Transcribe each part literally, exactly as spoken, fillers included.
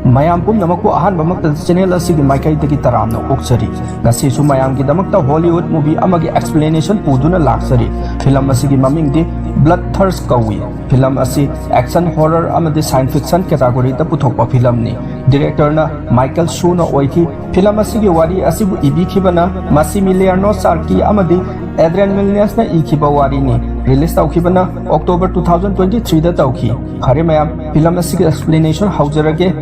ꯃꯌꯥꯝ ꯄꯨꯝꯅꯃꯛꯄꯨ ꯑꯍꯥꯟꯕꯃꯛꯇꯗ channel ꯑꯁꯤꯒꯤ ꯃꯥꯏꯀꯩꯗꯒꯤ ꯇꯔꯥꯝꯅ ꯑꯣꯛꯆꯔꯤ꯫ ꯉꯁꯤꯁꯨ ꯃꯌꯥꯝꯒꯤꯗꯃꯛꯇ Hollywood movie ꯑꯃꯒꯤ explanation ꯄꯨꯗꯨꯅ ꯂꯥꯛꯆꯔꯤ꯫ Film ꯑꯁꯤꯒꯤ ꯃꯃꯤꯡꯗꯤ Bloodthirst ꯀꯧꯏ꯫ Film ꯑꯁꯤ action, horror ꯑꯃꯗꯤ science fiction category ꯗ ꯄꯨꯊꯣꯛꯄ film ꯅꯤ꯫ Director ꯅ Michael Shaw ꯅ ꯑꯣꯏꯈꯤ꯫ Film ꯑꯁꯤꯒꯤ ꯋꯥꯔꯤ ꯑꯁꯤꯕꯨ ꯏꯕꯤꯈꯤꯕꯅ Massimiliano Cerci ꯑꯃꯗꯤ Adrian Millanes ꯅ ꯏꯈꯤꯕ ꯋꯥꯔꯤꯅꯤ꯫ Release ꯇꯧꯈꯤꯕꯅ October two thousand twenty three ꯗ ꯇꯧꯈꯤ꯫ ꯐꯔꯦ ꯃꯌꯥꯝ, film ꯑꯁꯤꯒꯤ explanation ꯍꯧꯖꯔꯒꯦ꯫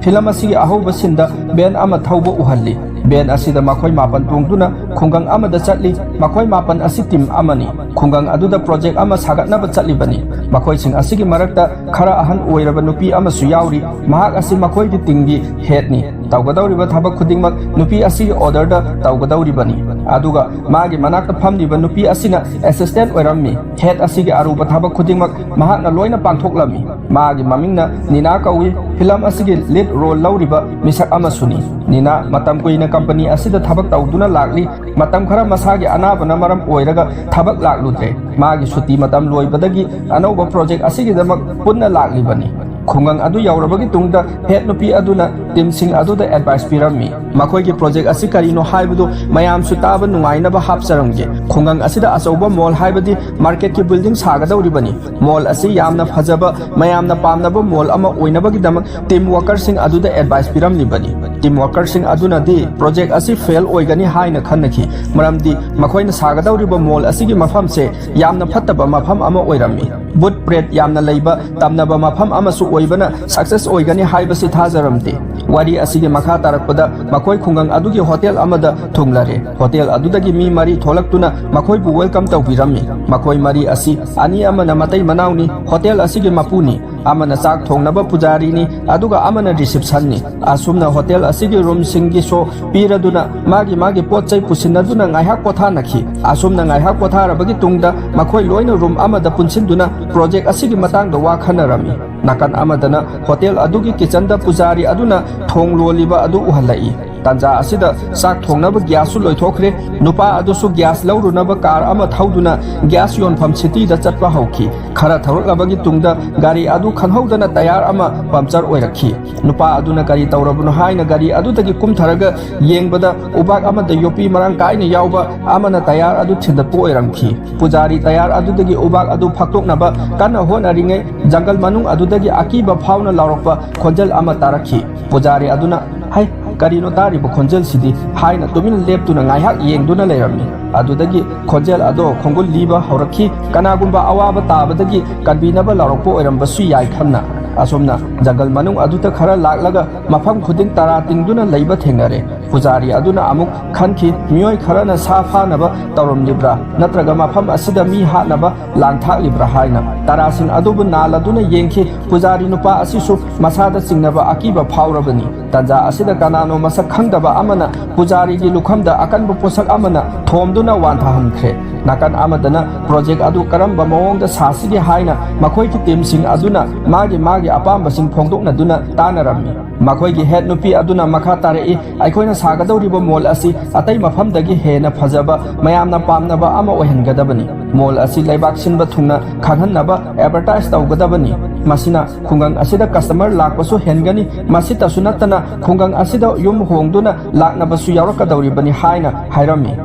Film ꯑꯁꯤꯒꯤ ꯑꯍꯧꯕ scene ꯗ van ꯑꯃ ꯊꯧꯕ ꯎꯍꯜꯂꯤ꯫ Van ꯑꯁꯤꯗ ꯃꯈꯣꯏ ꯃꯥꯄꯟ ꯇꯣꯡꯗꯨꯅ ꯈꯨꯡꯒꯪ ꯑꯃꯗ ꯆꯠꯂꯤ꯫ ꯃꯈꯣꯏ ꯃꯥꯄꯟ ꯑꯁꯤ team ꯑꯃꯅꯤ꯫ ꯈꯨꯡꯒꯪ ꯑꯗꯨꯗ project ꯑꯃ ꯁꯥꯒꯠꯅꯕ ꯆꯠꯂꯤꯕꯅꯤ꯫ ꯃꯈꯣꯏꯁꯤꯡ ꯑꯁꯤꯒꯤ ꯃꯔꯛꯇ ꯈꯔ ꯑꯍꯟ ꯑꯣꯏꯔꯕ ꯅꯨꯄꯤ ꯑꯃꯁꯨ ꯌꯥꯎꯔꯤ꯫ ꯃꯍꯥꯛ ꯑꯁꯤ ꯃꯈꯣꯏꯒꯤ team ꯒꯤ head ꯅꯤ꯫ ꯇꯧꯒꯗꯧꯔꯤꯕ ꯊꯕꯛ ꯈꯨꯗꯤꯡꯃꯛ ꯅꯨꯄꯤ ꯑꯁꯤꯒꯤ order ꯗ ꯇꯧꯒꯗꯧꯔꯤꯕꯅꯤ꯫ ꯑꯗꯨꯒ ꯃꯥꯒꯤ ꯃꯅꯥꯛꯇ ꯐꯝꯂꯤꯕ ꯅꯨꯄꯤ ꯑꯁꯤꯅ assistant ꯑꯣꯏꯔꯝꯃꯤ꯫ Head ꯑꯁꯤꯒꯤ ꯑꯔꯨꯕ ꯊꯕꯛ ꯈꯨꯗꯤꯡꯃꯛ ꯃꯍꯥꯛꯅ ꯂꯣꯏꯅ ꯄꯥꯡꯊꯣꯛꯂꯝꯃꯤ꯫ ꯃꯥꯒꯤ ꯃꯃꯤꯡꯅ ꯅꯤꯅꯥ ꯀꯧꯏ꯫ Film ꯑꯁꯤꯒꯤ lead role ꯂꯧꯔꯤꯕ ꯃꯤꯁꯛ ꯑꯃꯁꯨꯅꯤ꯫ ꯅꯤꯅꯥ ꯃꯇꯝ ꯀꯨꯏꯅ company ꯑꯁꯤꯗ ꯊꯕꯛ ꯇꯧꯗꯨꯅ ꯂꯥꯛꯂꯤ꯫ ꯃꯇꯝ ꯈꯔ ꯃꯁꯥꯒꯤ ꯑꯅꯥꯕꯅ ꯃꯔꯝ ꯑꯣꯏꯔꯒ ꯊꯕꯛ ꯂꯥꯛꯂꯨꯗ꯭ꯔꯦ꯫ ꯃꯥꯒꯤ ꯁꯨꯇꯤ ꯃꯇꯝ ꯂꯣꯏꯕꯗꯒꯤ ꯑꯅꯧꯕ project ꯑꯁꯤꯒꯤꯗꯃꯛ ꯄꯨꯟꯅ ꯂꯥꯛꯂꯤꯕꯅꯤ꯫ ꯈꯨꯡꯒꯪ ꯑꯗꯨ ꯌꯧꯔꯕꯒꯤ ꯇꯨꯡꯗ head ꯅꯨꯄꯤ ꯑꯗꯨꯅ team ꯁꯤꯡ ꯑꯗꯨꯗ advice ꯄꯤꯔꯝꯃꯤ꯫ ꯃꯈꯣꯏꯒꯤ project ꯑꯁꯤ ꯀꯔꯤꯅꯣ ꯍꯥꯏꯕꯗꯨ ꯃꯌꯥꯝꯁꯨ ꯇꯥꯕ ꯅꯨꯡꯉꯥꯏꯅꯕ ꯍꯥꯞꯆꯔꯝꯒꯦ꯫ ꯈꯨꯡꯒꯪ ꯑꯁꯤꯗ ꯑꯆꯧꯕ mall ꯍꯥꯏꯕꯗꯤ market ꯀꯤ building ꯁꯥꯒꯗꯧꯔꯤꯕꯅꯤ꯫ Mall ꯑꯁꯤ ꯌꯥꯝꯅ ꯐꯖꯕ, ꯃꯌꯥꯝꯅ ꯄꯥꯝꯅꯕ mall ꯑꯃ ꯑꯣꯏꯅꯕꯒꯤꯗꯃꯛ team worker ꯁꯤꯡ ꯑꯗꯨꯗ advice ꯄꯤꯔꯝꯂꯤꯕꯅꯤ꯫ Team worker ꯁꯤꯡ ꯑꯗꯨꯅꯗꯤ project ꯑꯁꯤ fail ꯑꯣꯏꯒꯅꯤ ꯍꯥꯏꯅ ꯈꯟꯅꯈꯤ, ꯃꯔꯝꯗꯤ ꯃꯈꯣꯏꯅ ꯁꯥꯒꯗꯧꯔꯤꯕ mall ꯑꯁꯤꯒꯤ ꯃꯐꯝꯁꯦ ꯌꯥꯝꯅ ꯐꯠꯇꯕ ꯃꯐꯝ ꯑꯃ ꯑꯣꯏꯔꯝꯃꯤ꯫ ꯚꯨꯠ ꯄ꯭ꯔꯦꯠ ꯌꯥꯝꯅ ꯂꯩꯕ ꯇꯝꯅꯕ ꯃꯐꯝ ꯑꯃꯁꯨ ꯑꯣꯏꯕꯅ success ꯑꯣꯏꯒꯅꯤ ꯍꯥꯏꯕꯁꯤ ꯊꯥꯖꯔꯝꯗꯦ꯫ ꯋꯥꯔꯤ ꯑꯁꯤꯒꯤ ꯃꯈꯥ ꯇꯥꯔꯛꯄꯗ ꯃꯈꯣꯏ ꯈꯨꯡꯒꯪ ꯑꯗꯨꯒꯤ hotel ꯑꯃꯗ ꯊꯨꯡꯂꯔꯦ꯫ Hotel ꯑꯗꯨꯗꯒꯤ ꯃꯤ ꯃꯔꯤ ꯊꯣꯛꯂꯛꯇꯨꯅ ꯃꯈꯣꯏꯕꯨ welcome ꯇꯧꯕꯤꯔꯝꯃꯤ꯫ ꯃꯈꯣꯏ ꯃꯔꯤ ꯑꯁꯤ ꯑꯅꯤ ꯑꯃꯅ ꯃꯇꯩ ꯃꯅꯥꯎꯅꯤ, hotel ꯑꯁꯤꯒꯤ ꯃꯄꯨꯅꯤ, ꯑꯃꯅ ꯆꯥꯛ ꯊꯣꯡꯅꯕ ꯄꯨꯖꯥꯔꯤꯅꯤ, ꯑꯗꯨꯒ ꯑꯃꯅ reception ꯅꯤ꯫ ꯑꯁꯨꯝꯅ hotel ꯑꯁꯤꯒꯤ room ꯁꯤꯡꯒꯤ show ꯄꯤꯔꯗꯨꯅ ꯃꯥꯒꯤ ꯃꯥꯒꯤ ꯄꯣꯠ ꯆꯩ ꯄꯨꯁꯤꯟꯅꯗꯨꯅ ꯉꯥꯏꯍꯥꯛ ꯄꯣꯊꯥꯅꯈꯤ꯫ ꯑꯁꯨꯝꯅ ꯉꯥꯏꯍꯥꯛ ꯄꯣꯊꯥꯔꯕꯒꯤ ꯇꯨꯡꯗ ꯃꯈꯣꯏ ꯂꯣꯏꯅ room ꯑꯃꯗ ꯄꯨꯟꯁꯤꯟꯗꯨꯅ project ꯑꯁꯤꯒꯤ ꯃꯇꯥꯡꯗ ꯋꯥ ꯈꯟꯅꯔꯝꯃꯤ꯫ ꯅꯥꯀꯟ ꯑꯃꯗꯅ hotel ꯑꯗꯨꯒꯤ kitchen ꯗ ꯄꯨꯖꯥꯔꯤ ꯑꯗꯨꯅ ꯊꯣꯡ ꯂꯣꯜꯂꯤꯕ ꯑꯗꯨ ꯎꯍꯜꯂꯛꯏ꯫ ꯇꯥꯟꯖꯥ ꯑꯁꯤꯗ ꯆꯥꯛ ꯊꯣꯡꯅꯕ ꯒ꯭ꯌꯥꯁꯁꯨ ꯂꯣꯏꯊꯣꯛꯈ꯭ꯔꯦ꯫ ꯅꯨꯄꯥ ꯑꯗꯨꯁꯨ ꯒ꯭ꯌꯥꯁ ꯂꯧꯔꯨꯅꯕ ꯀꯥꯔ ꯑꯃ ꯊꯧꯗꯨꯅ ꯒ꯭ꯌꯥꯁ ꯌꯣꯟꯐꯝ ꯁꯤꯇꯤꯗ ꯆꯠꯄ ꯍꯧꯈꯤ꯫ ꯈꯔ ꯊꯧꯔꯛꯂꯕꯒꯤ ꯇꯨꯡꯗ ꯒꯥꯔꯤ ꯑꯗꯨ ꯈꯪꯍꯧꯗꯅ ꯇꯌꯥꯔ ꯑꯃ ꯄꯝꯆꯔ ꯑꯣꯏꯔꯛꯈꯤ꯫ ꯅꯨꯄꯥ ꯑꯗꯨꯅ ꯀꯔꯤ ꯇꯧꯔꯕꯅꯣ ꯍꯥꯏꯅ ꯒꯥꯔꯤ ꯑꯗꯨꯗꯒꯤ ꯀꯨꯝꯊꯔꯒ ꯌꯦꯡꯕꯗ, ꯎꯕꯥꯛ ꯑꯃꯗ ꯌꯣꯠꯄꯤ ꯃꯔꯥꯡ ꯀꯥꯏꯅ ꯌꯥꯎꯕ ꯑꯃꯅ ꯇꯌꯥꯔ ꯑꯗꯨ ꯊꯤꯟꯗꯠꯄ ꯑꯣꯏꯔꯝꯈꯤ꯫ ꯄꯨꯖꯥꯔꯤ ꯇꯌꯥꯔ ꯑꯗꯨꯗꯒꯤ ꯎꯕꯥꯛ ꯑꯗꯨ ꯐꯥꯛꯇꯣꯛꯅꯕ ꯀꯟꯅ ꯍꯣꯠꯅꯔꯤꯉꯩ, ꯖꯪꯒꯜ ꯃꯅꯨꯡ ꯑꯗꯨꯗꯒꯤ ꯑꯀꯤꯕ ꯐꯥꯎꯅ ꯂꯥꯎꯔꯛꯄ ꯈꯣꯟꯖꯦꯜ ꯑꯃ ꯇꯥꯔꯛꯈꯤ꯫ ꯄꯨꯖꯥꯔꯤ ꯑꯗꯨꯅ, "ꯍꯩ, ꯀꯔꯤꯅꯣ ꯇꯥꯔꯤꯕ ꯈꯣꯟꯖꯦꯜꯁꯤꯗꯤ?" ꯍꯥꯏꯅ ꯇꯨꯃꯤꯟꯅ ꯂꯦꯞꯇꯨꯅ ꯉꯥꯏꯍꯥꯛ ꯌꯦꯡꯗꯨꯅ ꯂꯩꯔꯝꯃꯤ꯫ ꯑꯗꯨꯗꯒꯤ ꯈꯣꯟꯖꯦꯜ ꯑꯗꯣ ꯈꯣꯡꯒꯨꯜ ꯂꯤꯕ ꯍꯧꯔꯛꯈꯤ꯫ ꯀꯅꯥꯒꯨꯝꯕ ꯑꯋꯥꯕ ꯇꯥꯕꯗꯒꯤ ꯀꯟꯕꯤꯅꯕ ꯂꯥꯎꯔꯛꯄ ꯑꯣꯏꯔꯝꯕꯁꯨ ꯌꯥꯏ ꯈꯟꯅ꯫ ꯑꯁꯨꯝꯅ ꯖꯪꯒꯜ ꯃꯅꯨꯡ ꯑꯗꯨꯗ ꯈꯔ ꯂꯥꯛꯂꯒ ꯃꯐꯝ ꯈꯨꯗꯤꯡ ꯇꯔꯥ ꯇꯤꯡꯗꯨꯅ ꯂꯩꯕ ꯊꯦꯡꯅꯔꯦ꯫ ꯄꯨꯖꯥꯔꯤ ꯑꯗꯨꯅ ꯑꯃꯨꯛ ꯈꯟꯈꯤ, ꯃꯤꯑꯣꯏ ꯈꯔꯅ ꯁꯥ ꯐꯥꯅꯕ ꯇꯧꯔꯝꯂꯤꯕ꯭ꯔꯥ, ꯅꯠꯇ꯭ꯔꯒ ꯃꯐꯝ ꯑꯁꯤꯗ ꯃꯤ ꯍꯥꯠꯅꯕ ꯂꯥꯡ ꯊꯥꯛꯂꯤꯕ꯭ꯔꯥ ꯍꯥꯏꯅ꯫ ꯇꯔꯥꯁꯤꯡ ꯑꯗꯨꯕꯨ ꯅꯥꯜꯂꯗꯨꯅ ꯌꯦꯡꯈꯤ꯫ ꯄꯨꯖꯥꯔꯤ ꯅꯨꯄꯥ ꯑꯁꯤꯁꯨ ꯃꯁꯥꯗ ꯆꯤꯡꯅꯕ ꯑꯀꯤꯕ ꯐꯥꯎꯔꯕꯅꯤ꯫ ꯇꯥꯟꯖꯥ ꯑꯁꯤꯗ ꯀꯅꯥꯅꯣ ꯃꯁꯛ ꯈꯪꯗꯕ ꯑꯃꯅ ꯄꯨꯖꯥꯔꯤꯒꯤ ꯂꯨꯈꯝꯗ ꯑꯀꯟꯕ ꯄꯣꯠꯁꯛ ꯑꯃꯅ ꯊꯣꯝꯗꯨꯅ ꯋꯥꯟꯊꯍꯟꯈ꯭ꯔꯦ꯫ ꯅꯥꯀꯟ ꯑꯃꯗꯅ ꯄ꯭ꯔꯣꯖꯦꯛ ꯑꯗꯨ ꯀꯔꯝꯕ ꯃꯑꯣꯡꯗ ꯁꯥꯁꯤꯒꯦ ꯍꯥꯏꯅ ꯃꯈꯣꯏꯒꯤ ꯇꯤꯝꯁꯤꯡ ꯑꯗꯨꯅ ꯃꯥꯒꯤ ꯃꯥꯒꯤ ꯑꯄꯥꯝꯕꯁꯤꯡ ꯐꯣꯡꯗꯣꯛꯅꯗꯨꯅ ꯇꯥꯟꯅꯔꯝꯃꯤ꯫ ꯃꯈꯣꯏꯒꯤ ꯍꯦꯗ ꯅꯨꯄꯤ ꯑꯗꯨꯅ ꯃꯈꯥ ꯇꯥꯔꯛꯏ, "ꯑꯩꯈꯣꯏꯅ ꯁꯥꯒꯗꯧꯔꯤꯕ ꯃꯣꯜ ꯑꯁꯤ ꯑꯇꯩ ꯃꯐꯝꯗꯒꯤ ꯍꯦꯟꯅ ꯐꯖꯕ, ꯃꯌꯥꯝꯅ ꯄꯥꯝꯅꯕ ꯑꯃ ꯑꯣꯏꯍꯟꯒꯗꯕꯅꯤ꯫ ꯃꯣꯜ ꯑꯁꯤ ꯂꯩꯕꯥꯛ ꯁꯤꯟꯕ ꯊꯨꯡꯅ ꯈꯪꯍꯟꯅꯕ ꯑꯦꯗꯚꯔꯇꯥꯏꯖ ꯇꯧꯒꯗꯕꯅꯤ꯫ ꯃꯁꯤꯅ ꯈꯨꯡꯒꯪ ꯑꯁꯤꯗ ꯀꯁꯇꯃꯔ ꯂꯥꯛꯄꯁꯨ ꯍꯦꯟꯒꯅꯤ꯫ ꯃꯁꯤꯇꯁꯨ ꯅꯠꯇꯅ ꯈꯨꯡꯒꯪ ꯑꯁꯤꯗ ꯌꯨꯝ ꯍꯣꯡꯗꯨꯅ ꯂꯥꯛꯅꯕꯁꯨ ꯌꯥꯎꯔꯛꯀꯗꯧꯔꯤꯕꯅꯤ" ꯍꯥꯏꯅ ꯍꯥꯏꯔꯝꯃꯤ꯫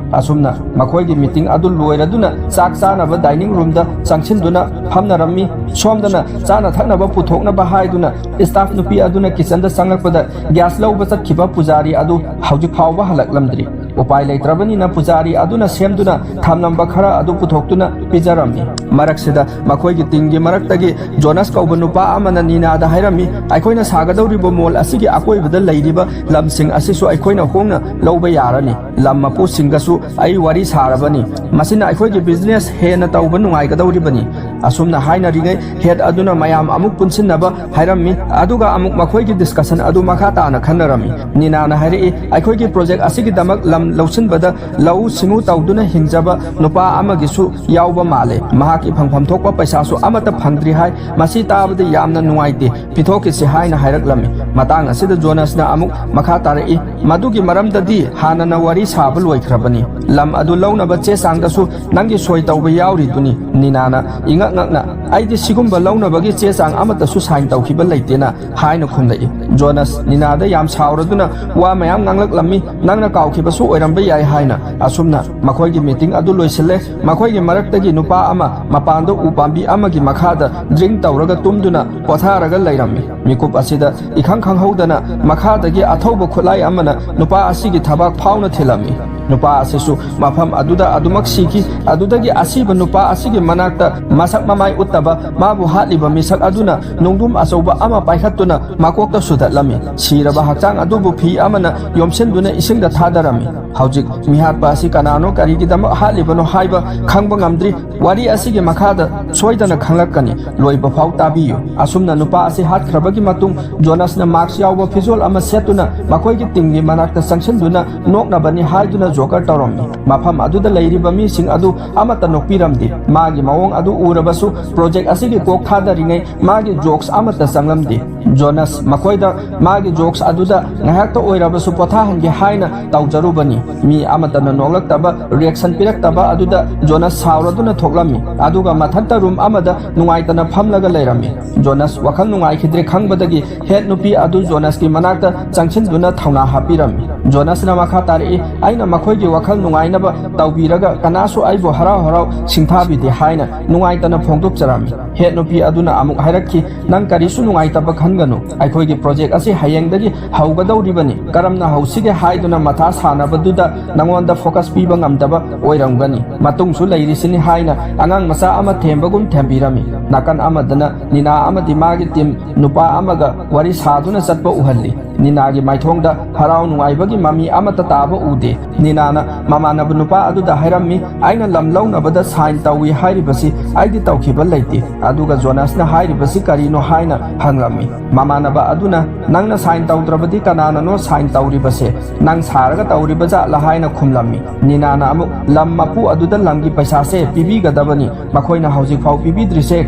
ꯑꯁꯨꯝꯅ ꯃꯈꯣꯏꯒꯤ ꯃꯤꯇꯤꯡ ꯑꯗꯨ ꯂꯣꯏꯔꯗꯨꯅ ꯆꯥꯛ ꯆꯥꯅꯕ ꯗꯥꯏꯅꯤꯡ ꯔꯨꯝꯗ ꯆꯪꯁꯤꯟꯗꯨꯅ ꯐꯝꯅꯔꯝꯃꯤ꯫ ꯁꯣꯝꯗꯅ ꯆꯥꯅ ꯊꯛꯅꯕ ꯄꯨꯊꯣꯛꯅꯕ ꯍꯥꯏꯗꯨꯅ ꯁ꯭ꯇꯥꯐ ꯅꯨꯄꯤ ꯑꯗꯨꯅ ꯀꯤꯆꯟꯗ ꯆꯪꯂꯛꯄꯗ ꯒ꯭ꯌꯥꯁ ꯂꯧꯕ ꯆꯠꯈꯤꯕ ꯄꯨꯖꯥꯔꯤ ꯑꯗꯨ ꯍꯧꯖꯤꯛ ꯐꯥꯎꯕ ꯍꯜꯂꯛꯂꯝꯗ꯭ꯔꯤ꯫ ꯎꯄꯥꯏ ꯂꯩꯇ꯭ꯔꯕꯅꯤꯅ ꯄꯨꯖꯥꯔꯤ ꯑꯗꯨꯅ ꯁꯦꯝꯗꯨꯅ ꯊꯝꯂꯝꯕ ꯈꯔ ꯑꯗꯨ ꯄꯨꯊꯣꯛꯇꯨꯅ ꯄꯤꯖꯔꯝꯃꯤ꯫ ꯃꯔꯛꯁꯤꯗ ꯃꯈꯣꯏꯒꯤ ꯇꯤꯝꯒꯤ ꯃꯔꯛꯇꯒꯤ ꯖꯣꯅꯁ ꯀꯧꯕ ꯅꯨꯄꯥ ꯑꯃꯅ ꯅꯤꯅꯥꯗ ꯍꯥꯏꯔꯝꯃꯤ, "ꯑꯩꯈꯣꯏꯅ ꯁꯥꯒꯗꯧꯔꯤꯕ ꯃꯣꯜ ꯑꯁꯤꯒꯤ ꯑꯀꯣꯏꯕꯗ ꯂꯩꯔꯤꯕ ꯂꯝꯁꯤꯡ ꯑꯁꯤꯁꯨ ꯑꯩꯈꯣꯏꯅ ꯍꯣꯡꯅ ꯂꯧꯕ ꯌꯥꯔꯅꯤ꯫ ꯂꯝ ꯃꯄꯨꯁꯤꯡꯒꯁꯨ ꯑꯩ ꯋꯥꯔꯤ ꯁꯥꯔꯕꯅꯤ꯫ ꯃꯁꯤꯅ ꯑꯩꯈꯣꯏꯒꯤ ꯕꯤꯖꯤꯅꯦꯁ ꯍꯦꯟꯅ ꯇꯧꯕ ꯅꯨꯡꯉꯥꯏꯒꯗꯧꯔꯤꯕꯅꯤ"꯫ ꯑꯁꯨꯝꯅ ꯍꯥꯏꯅꯔꯤꯉꯩ ꯍꯦꯗ ꯑꯗꯨꯅ ꯃꯌꯥꯝ ꯑꯃꯨꯛ ꯄꯨꯟꯁꯤꯟꯅꯕ ꯍꯥꯏꯔꯝꯃꯤ꯫ ꯑꯗꯨꯒ ꯑꯃꯨꯛ ꯃꯈꯣꯏꯒꯤ ꯗꯤꯁꯀꯁꯟ ꯑꯗꯨ ꯃꯈꯥ ꯇꯥꯅ ꯈꯟꯅꯔꯝꯃꯤ꯫ ꯅꯤꯅꯥꯅ ꯍꯥꯏꯔꯛꯏ, "ꯑꯩꯈꯣꯏꯒꯤ ꯄ꯭ꯔꯣꯖꯦꯛ ꯑꯁꯤꯒꯤꯗꯃꯛ ꯂꯝ ꯂꯧꯁꯤꯟꯕꯗ ꯂꯧꯎ ꯁꯤꯡꯎ ꯇꯧꯗꯨꯅ ꯍꯤꯡꯖꯕ ꯅꯨꯄꯥ ꯑꯃꯒꯤꯁꯨ ꯌꯥꯎꯕ ꯃꯥꯜꯂꯦ꯫ ꯃꯍꯥꯛ ꯃꯍꯥꯛꯀꯤ ꯐꯪꯐꯝ ꯊꯣꯛꯄ ꯄꯩꯁꯥꯁꯨ ꯑꯃꯠꯇ ꯐꯪꯗ꯭ꯔꯤ ꯍꯥꯏ꯫ ꯃꯁꯤ ꯇꯥꯕꯗ ꯌꯥꯝꯅ ꯅꯨꯡꯉꯥꯏꯇꯦ, ꯄꯤꯊꯣꯛꯈꯤꯁꯤ ꯍꯥꯏꯅ ꯍꯥꯏꯔꯛꯂꯝꯃꯤ꯫ ꯃꯇꯥꯡ ꯑꯁꯤꯗ ꯖꯣꯅꯁꯅ ꯑꯃꯨꯛ ꯃꯈꯥ ꯇꯥꯔꯛꯏ, ꯃꯗꯨꯒꯤ ꯃꯔꯝꯗꯗꯤ ꯍꯥꯟꯅꯅ ꯋꯥꯔꯤ ꯁꯥꯕ ꯂꯣꯏꯈ꯭ꯔꯕꯅꯤ꯫ ꯂꯝ ꯑꯗꯨ ꯂꯧꯅꯕ ꯆꯦ ꯆꯥꯡꯗꯁꯨ ꯅꯪꯒꯤ ꯁꯣꯏ ꯇꯧꯕ ꯌꯥꯎꯔꯤꯗꯨꯅꯤ꯫ ꯅꯤꯅꯥꯅ ꯏꯉꯛ ꯉꯛꯅ, "ꯑꯩꯗꯤ ꯁꯤꯒꯨꯝꯕ ꯂꯧꯅꯕꯒꯤ ꯆꯦ ꯆꯥꯡ ꯑꯃꯠꯇꯁꯨ ꯁꯥꯏꯟ ꯇꯧꯈꯤꯕ ꯂꯩꯇꯦꯅ" ꯍꯥꯏꯅ ꯈꯨꯝꯂꯛꯏ꯫ ꯖꯣꯅꯁ ꯅꯤꯅꯥꯗ ꯌꯥꯝ ꯁꯥꯎꯔꯗꯨꯅ ꯋꯥ ꯃꯌꯥꯝ ꯉꯥꯡꯂꯛꯂꯝꯃꯤ, "ꯅꯪꯅ ꯀꯥꯎꯈꯤꯕꯁꯨ ꯑꯣꯏꯔꯝꯕ ꯌꯥꯏ" ꯍꯥꯏꯅ꯫ ꯑꯁꯨꯝꯅ ꯃꯈꯣꯏꯒꯤ ꯃꯤꯇꯤꯡ ꯑꯗꯨ ꯂꯣꯏꯁꯤꯜꯂꯦ꯫ ꯃꯈꯣꯏꯒꯤ ꯃꯔꯛꯇꯒꯤ ꯅꯨꯄꯥ ꯑꯃ ꯃꯄꯥꯟꯗ ꯎ ꯄꯥꯝꯕꯤ ꯑꯃꯒꯤ ꯃꯈꯥꯗ ꯗ꯭ꯔꯤꯡ ꯇꯧꯔꯒ ꯇꯨꯝꯗꯨꯅ ꯄꯣꯊꯥꯔꯒ ꯂꯩꯔꯝꯃꯤ꯫ ꯃꯤꯀꯨꯞ ꯑꯁꯤꯗ ꯏꯈꯪ ꯈꯪꯍꯧꯗꯅ ꯃꯈꯥꯗꯒꯤ ꯑꯊꯧꯕ ꯈꯨꯠꯂꯥꯏ ꯑꯃꯅ ꯅꯨꯄꯥ ꯑꯁꯤꯒꯤ ꯊꯕꯥꯛ ꯐꯥꯎꯅ ꯊꯤꯜꯂꯝꯃꯤ꯫ ꯅꯨꯄꯥ ꯑꯁꯤꯁꯨ ꯃꯐꯝ ꯑꯗꯨꯗ ꯑꯗꯨꯃꯛ ꯁꯤꯈꯤ꯫ ꯑꯗꯨꯗꯒꯤ ꯑꯁꯤꯕ ꯅꯨꯄꯥ ꯑꯁꯤꯒꯤ ꯃꯅꯥꯛꯇ ꯃꯁꯛ ꯃꯃꯥꯏ ꯎꯠꯇꯕ ꯃꯥꯕꯨ ꯍꯥꯠꯂꯤꯕ ꯃꯤꯁꯛ ꯑꯗꯨꯅ ꯅꯨꯡꯗꯨꯝ ꯑꯆꯧꯕ ꯑꯃ ꯄꯥꯏꯈꯠꯇꯨꯅ ꯃꯀꯣꯛꯇ ꯁꯨꯗꯠꯂꯝꯃꯤ꯫ ꯁꯤꯔꯕ ꯍꯛꯆꯥꯡ ꯑꯗꯨꯕꯨ ꯐꯤ ꯑꯃꯅ ꯌꯣꯝꯁꯤꯟꯗꯨꯅ ꯏꯁꯤꯡꯗ ꯊꯥꯗꯔꯝꯃꯤ꯫ ꯍꯧꯖꯤꯛ ꯃꯤꯍꯥꯠꯄ ꯑꯁꯤ ꯀꯅꯥꯅꯣ, ꯀꯔꯤꯒꯤꯗꯃꯛ ꯍꯥꯠꯂꯤꯕꯅꯣ ꯍꯥꯏꯕ ꯈꯪꯕ ꯉꯝꯗ꯭ꯔꯤ꯫ ꯋꯥꯔꯤ ꯑꯁꯤꯒꯤ ꯃꯈꯥꯗ ꯁꯣꯏꯗꯅ ꯈꯪꯂꯛꯀꯅꯤ꯫ ꯂꯣꯏꯕ ꯐꯥꯎ ꯇꯥꯕꯤꯌꯨ꯫ ꯑꯁꯨꯝꯅ ꯅꯨꯄꯥ ꯑꯁꯤ ꯍꯥꯠꯈ꯭ꯔꯕꯒꯤ ꯃꯇꯨꯡ ꯖꯣꯅꯁꯅ ꯃꯥꯛꯁ ꯌꯥꯎꯕ ꯐꯤꯖꯣꯜ ꯑꯃ ꯁꯦꯠꯇꯨꯅ ꯃꯈꯣꯏꯒꯤ ꯇꯤꯝꯒꯤ ꯃꯅꯥꯛꯇ ꯆꯪꯁꯤꯟꯗꯨꯅ ꯅꯣꯛꯅꯕꯅꯤ ꯍꯥꯏꯗꯨꯅ ꯖꯣꯀꯔ ꯇꯧꯔꯝꯃꯤ꯫ ꯃꯐꯝ ꯑꯗꯨꯗ ꯂꯩꯔꯤꯕ ꯃꯤꯁꯤꯡ ꯑꯗꯨ ꯑꯃꯠꯇ ꯅꯣꯛꯄꯤꯔꯝꯗꯦ꯫ ꯃꯥꯒꯤ ꯃꯑꯣꯡ ꯑꯗꯨ ꯎꯔꯕꯁꯨ ꯄ꯭ꯔꯣꯖꯦꯛ ꯑꯁꯤꯒꯤ ꯀꯣꯛ ꯊꯥꯗꯔꯤꯉꯩ ꯃꯥꯒꯤ ꯖꯣꯛꯁ ꯑꯃꯠꯇ ꯆꯪꯂꯝꯗꯦ꯫ ꯖꯣꯅꯁ ꯃꯈꯣꯏꯗ ꯃꯥꯒꯤ ꯖꯣꯛꯁ ꯑꯗꯨꯗ ꯉꯥꯏꯍꯥꯛꯇ ꯑꯣꯏꯔꯕꯁꯨ ꯄꯣꯊꯥꯍꯟꯒꯦ ꯍꯥꯏꯅ ꯇꯧꯖꯔꯨꯕꯅꯤ꯫ ꯃꯤ ꯑꯃꯠꯇꯅ ꯅꯣꯛꯂꯛꯇꯕ, ꯔꯤꯌꯦꯛꯁꯟ ꯄꯤꯔꯛꯇꯕ ꯑꯗꯨꯗ ꯖꯣꯅꯁ ꯁꯥꯎꯔꯗꯨꯅ ꯊꯣꯛꯂꯝꯃꯤ꯫ ꯑꯗꯨꯒ ꯃꯊꯟꯇ ꯔꯨꯝ ꯑꯃꯗ ꯅꯨꯡꯉꯥꯏꯇꯅ ꯐꯝꯂꯒ ꯂꯩꯔꯝꯃꯤ꯫ ꯖꯣꯅꯁ ꯋꯥꯈꯜ ꯅꯨꯡꯉꯥꯏꯈꯤꯗ꯭ꯔꯦ ꯈꯪꯕꯗꯒꯤ ꯍꯦꯠ ꯅꯨꯄꯤ ꯑꯗꯨ ꯖꯣꯅꯁꯀꯤ ꯃꯅꯥꯛꯇ ꯆꯪꯁꯤꯟꯗꯨꯅ ꯊꯧꯅꯥ ꯍꯥꯞꯄꯤꯔꯝꯃꯤ꯫ ꯖꯣꯅꯁꯅ ꯃꯈꯥ ꯇꯥꯔꯛꯏ, "ꯑꯩꯅ ꯃꯈꯣꯏꯒꯤ ꯋꯥꯈꯜ ꯅꯨꯡꯉꯥꯏꯅꯕ ꯇꯧꯕꯤꯔꯒ ꯀꯅꯥꯁꯨ ꯑꯩꯕꯨ ꯍꯔꯥꯎ ꯍꯔꯥꯎ ꯁꯤꯡꯊꯥꯕꯤꯗꯦ" ꯍꯥꯏꯅ ꯅꯨꯡꯉꯥꯏꯇꯅ ꯐꯣꯡꯗꯣꯛꯆꯔꯝꯃꯤ꯫ ꯍꯦꯠ ꯅꯨꯄꯤ ꯑꯗꯨꯅ ꯑꯃꯨꯛ ꯍꯥꯏꯔꯛꯈꯤ, "ꯅꯪ ꯀꯔꯤꯁꯨ ꯅꯨꯡꯉꯥꯏꯇꯕ ꯈꯟꯒꯅꯨ꯫ ꯑꯩꯈꯣꯏꯒꯤ ꯄ꯭ꯔꯣꯖꯦꯛ ꯑꯁꯤ ꯍꯌꯦꯡꯗꯒꯤ ꯍꯧꯒꯗꯧꯔꯤꯕꯅꯤ꯫ ꯀꯔꯝꯅ ꯍꯧꯁꯤꯒꯦ ꯍꯥꯏꯗꯨꯅ ꯃꯊꯥ ꯁꯥꯅꯕꯗꯨꯗ ꯅꯉꯣꯟꯗ ꯐꯣꯀꯁ ꯄꯤꯕ ꯉꯝꯗꯕ ꯑꯣꯏꯔꯝꯒꯅꯤ꯫ ꯃꯇꯨꯡꯁꯨ ꯂꯩꯔꯤꯁꯤꯅꯤ" ꯍꯥꯏꯅ ꯑꯉꯥꯡ ꯃꯆꯥ ꯑꯃ ꯊꯦꯝꯕꯒꯨꯝ ꯊꯦꯝꯕꯤꯔꯝꯃꯤ꯫ ꯅꯥꯀꯟ ꯑꯃꯗꯅ ꯅꯤꯅꯥ ꯑꯃꯗꯤ ꯃꯥꯒꯤ ꯇꯤꯝ ꯅꯨꯄꯥ ꯑꯃꯒ ꯋꯥꯔꯤ ꯁꯥꯗꯨꯅ ꯆꯠꯄ ꯎꯍꯜꯂꯤ꯫ ꯅꯤꯅꯥꯒꯤ ꯃꯥꯏꯊꯣꯡꯗ ꯍꯔꯥꯎ ꯅꯨꯡꯉꯥꯏꯕꯒꯤ ꯃꯃꯤ ꯑꯃꯠꯇ ꯇꯥꯕ ꯎꯗꯦ꯫ ꯅꯤꯅꯥꯅ ꯃꯃꯥꯟꯅꯕ ꯅꯨꯄꯥ ꯑꯗꯨꯗ ꯍꯥꯏꯔꯝꯃꯤ, "ꯑꯩꯅ ꯂꯝ ꯂꯧꯅꯕꯗ ꯁꯥꯏꯟ ꯇꯧꯏ ꯍꯥꯏꯔꯤꯕꯁꯤ ꯑꯩꯗꯤ ꯇꯧꯈꯤꯕ ꯂꯩꯇꯦ꯫ ꯑꯗꯨꯒ ꯖꯣꯅꯥꯁꯅ ꯍꯥꯏꯔꯤꯕꯁꯤ ꯀꯔꯤꯅꯣ?" ꯍꯥꯏꯅ ꯍꯪꯂꯝꯃꯤ꯫ ꯃꯃꯥꯟꯅꯕ ꯑꯗꯨꯅ, "ꯅꯪꯅ ꯁꯥꯏꯟ ꯇꯧꯗ꯭ꯔꯕꯗꯤ ꯀꯅꯥꯅꯅꯣ ꯁꯥꯏꯟ ꯇꯧꯔꯤꯕꯁꯦ? ꯅꯪ ꯁꯥꯔꯒ ꯇꯧꯔꯤꯕ ꯖꯥꯠꯂ?" ꯍꯥꯏꯅ ꯈꯨꯝꯂꯝꯃꯤ꯫ ꯅꯤꯅꯥꯅ ꯑꯃꯨꯛ, "ꯂꯝ ꯃꯄꯨ ꯑꯗꯨꯗ ꯂꯝꯒꯤ ꯄꯩꯁꯥꯁꯦ ꯄꯤꯕꯤꯒꯗꯕꯅꯤ꯫ ꯃꯈꯣꯏꯅ ꯍꯧꯖꯤꯛ ꯐꯥꯎ ꯄꯤꯕꯤꯗ꯭ꯔꯤꯁꯦ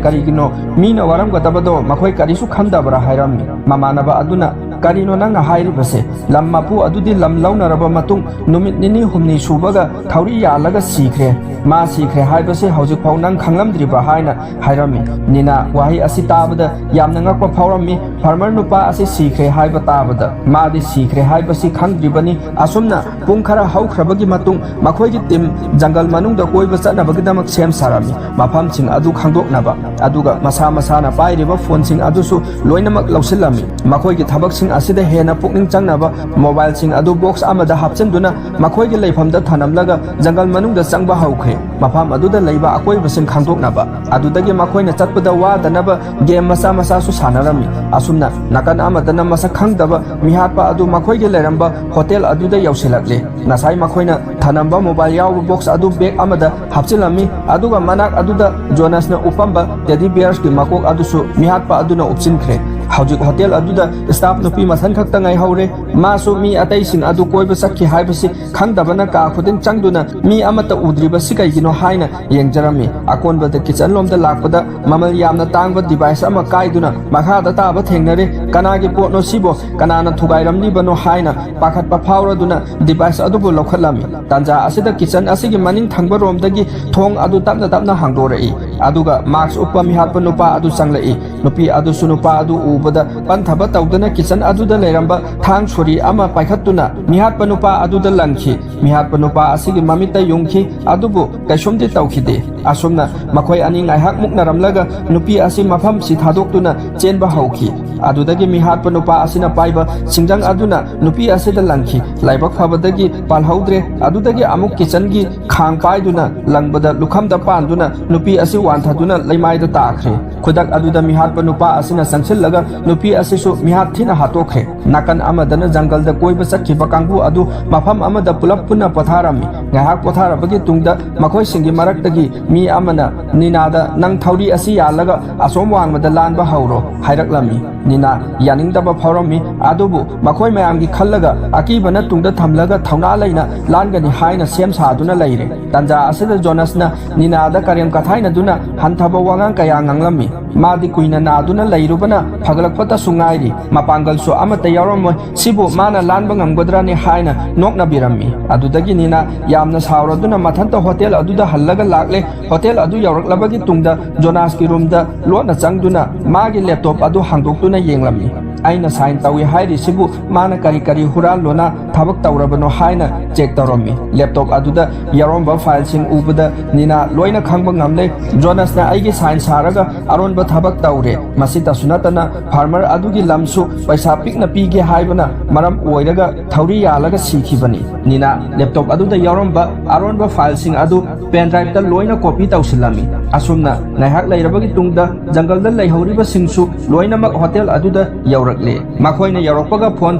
ꯀꯔꯤꯒꯤꯅꯣ? ꯃꯤꯅ ꯋꯥꯔꯝꯒꯗꯕꯗꯣ ꯃꯈꯣꯏ ꯀꯔꯤꯁꯨ ꯈꯟꯗꯕ꯭ꯔꯥ?" ꯍꯥꯏꯔꯝꯃꯤ꯫ ꯃꯃꯥꯟꯅꯕ ꯑꯗꯨꯅ, "ꯀꯔꯤꯅꯣ ꯅꯪꯅ ꯍꯥꯏꯔꯤꯕꯁꯦ? ꯂꯝ ꯃꯄꯨ ꯑꯗꯨꯗꯤ ꯂꯝ ꯂꯧꯅꯔꯕ ꯃꯇꯨꯡ ꯅꯨꯃꯤꯠ ꯅꯤꯅꯤ ꯍꯨꯝꯅꯤ ꯁꯨꯕꯒ ꯊꯧꯔꯤ ꯌꯥꯜꯂꯒ ꯁꯤꯈ꯭ꯔꯦ꯫ ꯃꯥ ꯁꯤꯈ꯭ꯔꯦ ꯍꯥꯏꯕꯁꯦ ꯍꯧꯖꯤꯛ ꯐꯥꯎ ꯅꯪ ꯈꯪꯂꯝꯗ꯭ꯔꯤꯕ꯭ꯔꯥ?" ꯍꯥꯏꯅ ꯍꯥꯏꯔꯝꯃꯤ꯫ ꯅꯤꯅꯥ ꯋꯥꯍꯩ ꯑꯁꯤ ꯇꯥꯕꯗ ꯌꯥꯝꯅ ꯉꯛꯄ ꯐꯥꯎꯔꯝꯃꯤ꯫ ꯐꯥꯔꯃꯔ ꯅꯨꯄꯥ ꯑꯁꯤ ꯁꯤꯈ꯭ꯔꯦ ꯍꯥꯏꯕ ꯇꯥꯕꯗ, ꯃꯥꯗꯤ ꯁꯤꯈ꯭ꯔꯦ ꯍꯥꯏꯕꯁꯤ ꯈꯪꯗ꯭ꯔꯤꯕꯅꯤ꯫ ꯑꯁꯨꯝꯅ ꯄꯨꯡ ꯈꯔ ꯍꯧꯈ꯭ꯔꯕꯒꯤ ꯃꯇꯨꯡ ꯃꯈꯣꯏꯒꯤ ꯇꯤꯝ ꯖꯪꯒꯜ ꯃꯅꯨꯡꯗ ꯀꯣꯏꯕ ꯆꯠꯅꯕꯒꯤꯗꯃꯛ ꯁꯦꯝ ꯁꯥꯔꯝꯃꯤ꯫ ꯃꯐꯝꯁꯤꯡ ꯑꯗꯨ ꯈꯪꯗꯣꯛꯅꯕ, ꯑꯗꯨꯒ ꯃꯁꯥ ꯃꯁꯥꯅ ꯄꯥꯏꯔꯤꯕ ꯐꯣꯟꯁꯤꯡ ꯑꯗꯨꯁꯨ ꯂꯣꯏꯅꯃꯛ ꯂꯧꯁꯤꯜꯂꯝꯃꯤ꯫ ꯃꯈꯣꯏꯒꯤ ꯊꯕꯛꯁꯤꯡ ꯑꯁꯤꯗ ꯍꯦꯟꯅ ꯄꯨꯛꯅꯤꯡ ꯆꯪꯅꯕ ꯃꯣꯕꯥꯏꯜꯁꯤꯡ ꯑꯗꯨ ꯕꯣꯛꯁ ꯑꯃꯗ ꯍꯥꯞꯆꯤꯟꯗꯨꯅ ꯃꯈꯣꯏꯒꯤ ꯂꯩꯐꯝꯗ ꯊꯅꯝꯂꯒ ꯖꯪꯒꯜ ꯃꯅꯨꯡꯗ ꯆꯪꯕ ꯍꯧꯈ꯭ꯔꯦ꯫ ꯃꯐꯝ ꯑꯗꯨꯗ ꯂꯩꯕ ꯑꯀꯣꯏꯕꯁꯤꯡ ꯈꯪꯗꯣꯛꯅꯕ꯫ ꯑꯗꯨꯗꯒꯤ ꯃꯈꯣꯏꯅ ꯆꯠꯄꯗ ꯋꯥꯗꯅꯕ ꯒꯦꯝ ꯃꯆꯥ ꯃꯆꯥꯁꯨ ꯁꯥꯟꯅꯔꯝꯃꯤ꯫ ꯑꯁꯨꯝꯅ ꯅꯥꯀꯟ ꯑꯃꯗꯅ ꯃꯁꯛ ꯈꯪꯗꯕ ꯃꯤꯍꯥꯠꯄ ꯑꯗꯨ ꯃꯈꯣꯏꯒꯤ ꯂꯩꯔꯝꯕ ꯍꯣꯇꯦꯜ ꯑꯗꯨꯗ ꯌꯧꯁꯤꯜꯂꯛꯂꯦ꯫ ꯉꯁꯥꯏ ꯃꯈꯣꯏꯅ ꯊꯅꯝꯕ ꯃꯣꯕꯥꯏꯜ ꯌꯥꯎꯕ ꯕꯣꯛꯁ ꯑꯗꯨ ꯕꯦꯒ ꯑꯃꯗ ꯍꯥꯞꯆꯤꯜꯂꯝꯃꯤ, ꯑꯗꯨꯒ ꯃꯅꯥꯛ ꯑꯗꯨꯗ ꯖꯣꯅꯁꯅ ꯎꯞꯄꯝꯕ ꯇꯦꯗꯤ ꯕꯤꯌꯔꯁꯀꯤ ꯃꯀꯣꯛ ꯑꯗꯨꯁꯨ ꯃꯤꯍꯥꯠꯄ ꯑꯗꯨꯅ ꯎꯞꯁꯤꯟꯈ꯭ꯔꯦ꯫ ꯍꯧꯖꯤꯛ ꯍꯣꯇꯦꯜ ꯑꯗꯨꯗ ꯁ꯭ꯇꯥꯐ ꯅꯨꯄꯤ ꯃꯊꯟ ꯈꯛꯇ ꯉꯥꯏꯍꯧꯔꯦ꯫ ꯃꯥꯁꯨ ꯃꯤ ꯑꯇꯩꯁꯤꯡ ꯑꯗꯨ ꯀꯣꯏꯕ ꯆꯠꯈꯤ ꯍꯥꯏꯕꯁꯤ ꯈꯪꯗꯕꯅ ꯀꯥ ꯈꯨꯗꯤꯡ ꯆꯪꯗꯨꯅ ꯃꯤ ꯑꯃꯠꯇ ꯎꯗ꯭ꯔꯤꯕꯁꯤ ꯀꯩꯒꯤꯅꯣ ꯍꯥꯏꯅ ꯌꯦꯡꯖꯔꯝꯃꯤ꯫ ꯑꯀꯣꯟꯕꯗ ꯀꯤꯆꯟ ꯂꯣꯝꯗ ꯂꯥꯛꯄꯗ ꯃꯃꯜ ꯌꯥꯝꯅ ꯇꯥꯡꯕ ꯗꯤꯚꯥꯏꯁ ꯑꯃ ꯀꯥꯏꯗꯨꯅ ꯃꯈꯥꯗ ꯇꯥꯕ ꯊꯦꯡꯅꯔꯦ꯫ "ꯀꯅꯥꯒꯤ ꯄꯣꯠꯅꯣ ꯁꯤꯕꯣ? ꯀꯅꯥꯅ ꯊꯨꯒꯥꯏꯔꯝꯂꯤꯕꯅꯣ?" ꯍꯥꯏꯅ ꯄꯥꯈꯠꯄ ꯐꯥꯎꯔꯗꯨꯅ ꯗꯤꯚꯥꯏꯁ ꯑꯗꯨꯕꯨ ꯂꯧꯈꯠꯂꯝꯃꯤ꯫ ꯇꯥꯟꯖꯥ ꯑꯁꯤꯗ ꯀꯤꯆꯟ ꯑꯁꯤꯒꯤ ꯃꯅꯤꯡ ꯊꯪꯕ ꯔꯣꯝꯗꯒꯤ ꯊꯣꯡ ꯑꯗꯨ ꯇꯞꯅ ꯇꯞꯅ ꯍꯥꯡꯗꯣꯔꯛꯏ, ꯑꯗꯨꯒ ꯃꯥꯛꯁ ꯎꯞꯄ ꯃꯤꯍꯥꯠꯄ ꯅꯨꯄꯥ ꯑꯗꯨ ꯆꯪꯂꯛꯏ꯫ ꯅꯨꯄꯤ ꯑꯗꯨꯁꯨ ꯅꯨꯄꯥ ꯑꯗꯨ ꯎꯕꯗ ꯄꯟꯊꯕ ꯇꯧꯗꯅ ꯀꯤꯆꯟ ꯑꯗꯨꯗ ꯂꯩꯔꯝꯕ ꯊꯥꯡ ꯁꯣꯔꯤ ꯑꯃ ꯄꯥꯏꯈꯠꯇꯨꯅ ꯃꯤꯍꯥꯠꯄ ꯅꯨꯄꯥ ꯑꯗꯨꯗ ꯂꯪꯈꯤ꯫ ꯃꯤꯍꯥꯠꯄ ꯅꯨꯄꯥ ꯑꯁꯤꯒꯤ ꯃꯃꯤꯠꯇ ꯌꯨꯡꯈꯤ, ꯑꯗꯨꯕꯨ ꯀꯩꯁꯨꯝꯗꯤ ꯇꯧꯈꯤꯗꯦ꯫ ꯑꯁꯨꯝꯅ ꯃꯈꯣꯏ ꯑꯅꯤ ꯉꯥꯏꯍꯥꯛ ꯃꯨꯛꯅꯔꯝꯂꯒ ꯅꯨꯄꯤ ꯑꯁꯤ ꯃꯐꯝꯁꯤ ꯊꯥꯗꯣꯛꯇꯨꯅ ꯆꯦꯟꯕ ꯍꯧꯈꯤ꯫ ꯑꯗꯨꯗꯒꯤ ꯃꯤꯍꯥꯠꯄ ꯅꯨꯄꯥ ꯑꯁꯤꯅ ꯄꯥꯏꯕ ꯁꯤꯡꯖꯪ ꯑꯗꯨꯅ ꯅꯨꯄꯤ ꯑꯁꯤꯗ ꯂꯪꯈꯤ꯫ ꯂꯥꯏꯕꯛ ꯐꯕꯗꯒꯤ ꯄꯥꯜꯍꯧꯗ꯭ꯔꯦ꯫ ꯑꯗꯨꯗꯒꯤ ꯑꯃꯨꯛ ꯀꯤꯆꯟꯒꯤ ꯈꯥꯡ ꯄꯥꯏꯗꯨꯅ ꯂꯪꯕꯗ ꯂꯨꯈꯝꯗ ꯄꯥꯟꯗꯨꯅ ꯅꯨꯄꯤ ꯑꯁꯤ ꯋꯥꯟꯊꯗꯨꯅ ꯂꯩꯃꯥꯏꯗ ꯇꯥꯈ꯭ꯔꯦ꯫ ꯈꯨꯗꯛ ꯑꯗꯨꯗ ꯃꯤꯍꯥꯠꯄ ꯅꯨꯄꯥ ꯑꯁꯤꯅ ꯆꯪꯁꯤꯜꯂꯒ ꯅꯨꯄꯤ ꯑꯁꯤꯁꯨ ꯃꯤꯍꯥꯠ ꯊꯤꯅ ꯍꯥꯠꯇꯣꯛꯈ꯭ꯔꯦ꯫ ꯅꯥꯀꯟ ꯑꯃꯗꯅ ꯖꯪꯒꯜꯗ ꯀꯣꯏꯕ ꯆꯠꯈꯤꯕ ꯀꯥꯡꯕꯨ ꯑꯗꯨ ꯃꯐꯝ ꯑꯃꯗ ꯄꯨꯂꯞ ꯄꯨꯟꯅ ꯄꯣꯊꯥꯔꯝꯃꯤ꯫ ꯉꯥꯏꯍꯥꯛ ꯄꯣꯊꯥꯔꯕꯒꯤ ꯇꯨꯡꯗ ꯃꯈꯣꯏꯁꯤꯡꯒꯤ ꯃꯔꯛꯇꯒꯤ ꯃꯤ ꯑꯃꯅ ꯅꯤꯅꯥꯗ, "ꯅꯪ ꯊꯧꯔꯤ ꯑꯁꯤ ꯌꯥꯜꯂꯒ ꯑꯁꯣꯝ ꯋꯥꯡꯃꯗ ꯂꯥꯟꯕ ꯍꯧꯔꯣ" ꯍꯥꯏꯔꯛꯂꯝꯃꯤ꯫ ꯅꯤꯅꯥ ꯌꯥꯅꯤꯡꯗꯕ ꯐꯥꯎꯔꯝꯃꯤ, ꯑꯗꯨꯕꯨ ꯃꯈꯣꯏ ꯃꯌꯥꯝꯒꯤ ꯈꯜꯂꯒ ꯑꯀꯤꯕꯅ ꯇꯨꯡꯗ ꯊꯝꯂꯒ ꯊꯧꯅꯥ ꯂꯩꯅ ꯂꯥꯟꯒꯅꯤ ꯍꯥꯏꯅ ꯁꯦꯝ ꯁꯥꯗꯨꯅ ꯂꯩꯔꯦ꯫ ꯇꯟꯖꯥ ꯑꯁꯤꯗ ꯖꯣꯅꯁꯅ ꯅꯤꯅꯥꯗ ꯀꯔꯦꯝ ꯀꯊꯥꯏꯅꯗꯨꯅ ꯍꯟꯊꯕ ꯋꯥꯉꯥꯡ ꯀꯌꯥ ꯉꯥꯡꯂꯝꯃꯤ꯫ ꯃꯥꯗꯤ ꯀꯨꯏꯅ ꯅꯥꯗꯨꯅ ꯂꯩꯔꯨꯕꯅ ꯐꯒꯠꯂꯛꯄꯇꯁꯨ ꯉꯥꯏꯔꯤ, ꯃꯄꯥꯡꯒꯜꯁꯨ ꯑꯃꯠꯇ ꯌꯥꯎꯔꯝꯃꯣꯏ, ꯁꯤꯕꯨ ꯃꯥꯅ ꯂꯥꯟꯕ ꯉꯝꯒꯗ꯭ꯔꯅꯤ ꯍꯥꯏꯅ ꯅꯣꯛꯅꯕꯤꯔꯝꯃꯤ꯫ ꯑꯗꯨꯗꯒꯤ ꯅꯤꯅꯥ ꯌꯥꯝꯅ ꯁꯥꯎꯔꯗꯨꯅ ꯃꯊꯟꯇ ꯍꯣꯇꯦꯜ ꯑꯗꯨꯗ ꯍꯜꯂꯒ ꯂꯥꯛꯂꯦ꯫ ꯍꯣꯇꯦꯜ ꯑꯗꯨ ꯌꯧꯔꯛꯂꯕꯒꯤ ꯇꯨꯡꯗ ꯖꯣꯅꯥꯁꯀꯤ ꯔꯨꯝꯗ ꯂꯣꯠꯅ ꯆꯪꯗꯨꯅ ꯃꯥꯒꯤ ꯂꯦꯞꯇꯣꯞ ꯑꯗꯨ ꯍꯥꯡꯗꯣꯛꯇꯨꯅ ꯌꯦꯡꯂꯝꯃꯤ꯫ "ꯑꯩꯅ ꯁꯥꯏꯟ ꯇꯧꯏ ꯍꯥꯏꯔꯤꯁꯤꯕꯨ ꯃꯥꯅ ꯀꯔꯤ ꯀꯔꯤ ꯍꯨꯔꯥꯟꯂꯣꯅ ꯊꯕꯛ ꯇꯧꯔꯕꯅꯣ?" ꯍꯥꯏꯅ ꯆꯦꯛ ꯇꯧꯔꯝꯃꯤ꯫ ꯂꯦꯞꯇꯣꯞ ꯑꯗꯨꯗ ꯌꯥꯎꯔꯝꯕ ꯐꯥꯏꯜꯁꯤꯡ ꯎꯕꯗ ꯅꯤꯅꯥ ꯂꯣꯏꯅ ꯈꯪꯕ ꯉꯝꯂꯦ꯫ ꯖꯣꯅꯁꯅ ꯑꯩꯒꯤ ꯁꯥꯏꯟ ꯁꯥꯔꯒ ꯑꯔꯣꯟꯕ ꯊꯕꯛ ꯇꯧꯔꯦ꯫ ꯃꯁꯤꯇꯁꯨ ꯅꯠꯇꯅ ꯐꯥꯔꯃꯔ ꯑꯗꯨꯒꯤ ꯂꯝꯁꯨ ꯄꯩꯁꯥ ꯄꯤꯛꯅ ꯄꯤꯒꯦ ꯍꯥꯏꯕꯅ ꯃꯔꯝ ꯑꯣꯏꯔꯒ ꯊꯧꯔꯤ ꯌꯥꯜꯂꯒ ꯁꯤꯈꯤꯕꯅꯤ꯫ ꯅꯤꯅꯥ ꯂꯦꯞꯇꯣꯞ ꯑꯗꯨꯗ ꯌꯥꯎꯔꯝꯕ ꯑꯔꯣꯟꯕ ꯐꯥꯏꯜꯁꯤꯡ ꯑꯗꯨ ꯄꯦꯟ ꯗ꯭ꯔꯥꯏꯚꯇ ꯂꯣꯏꯅ ꯀꯣꯄꯤ ꯇꯧꯁꯤꯜꯂꯝꯃꯤ꯫ ꯑꯁꯨꯝꯅ ꯉꯥꯏꯍꯥꯛ ꯂꯩꯔꯕꯒꯤ ꯇꯨꯡꯗ ꯖꯪꯒꯜꯗ ꯂꯩꯍꯧꯔꯤꯕꯁꯤꯡꯁꯨ ꯂꯣꯏꯅꯃꯛ ꯍꯣꯇꯦꯜ ꯑꯗꯨꯗ ꯌꯧꯔꯛꯂꯦ꯫ ꯃꯈꯣꯏꯅ ꯌꯧꯔꯛꯄꯒ ꯐꯣꯟ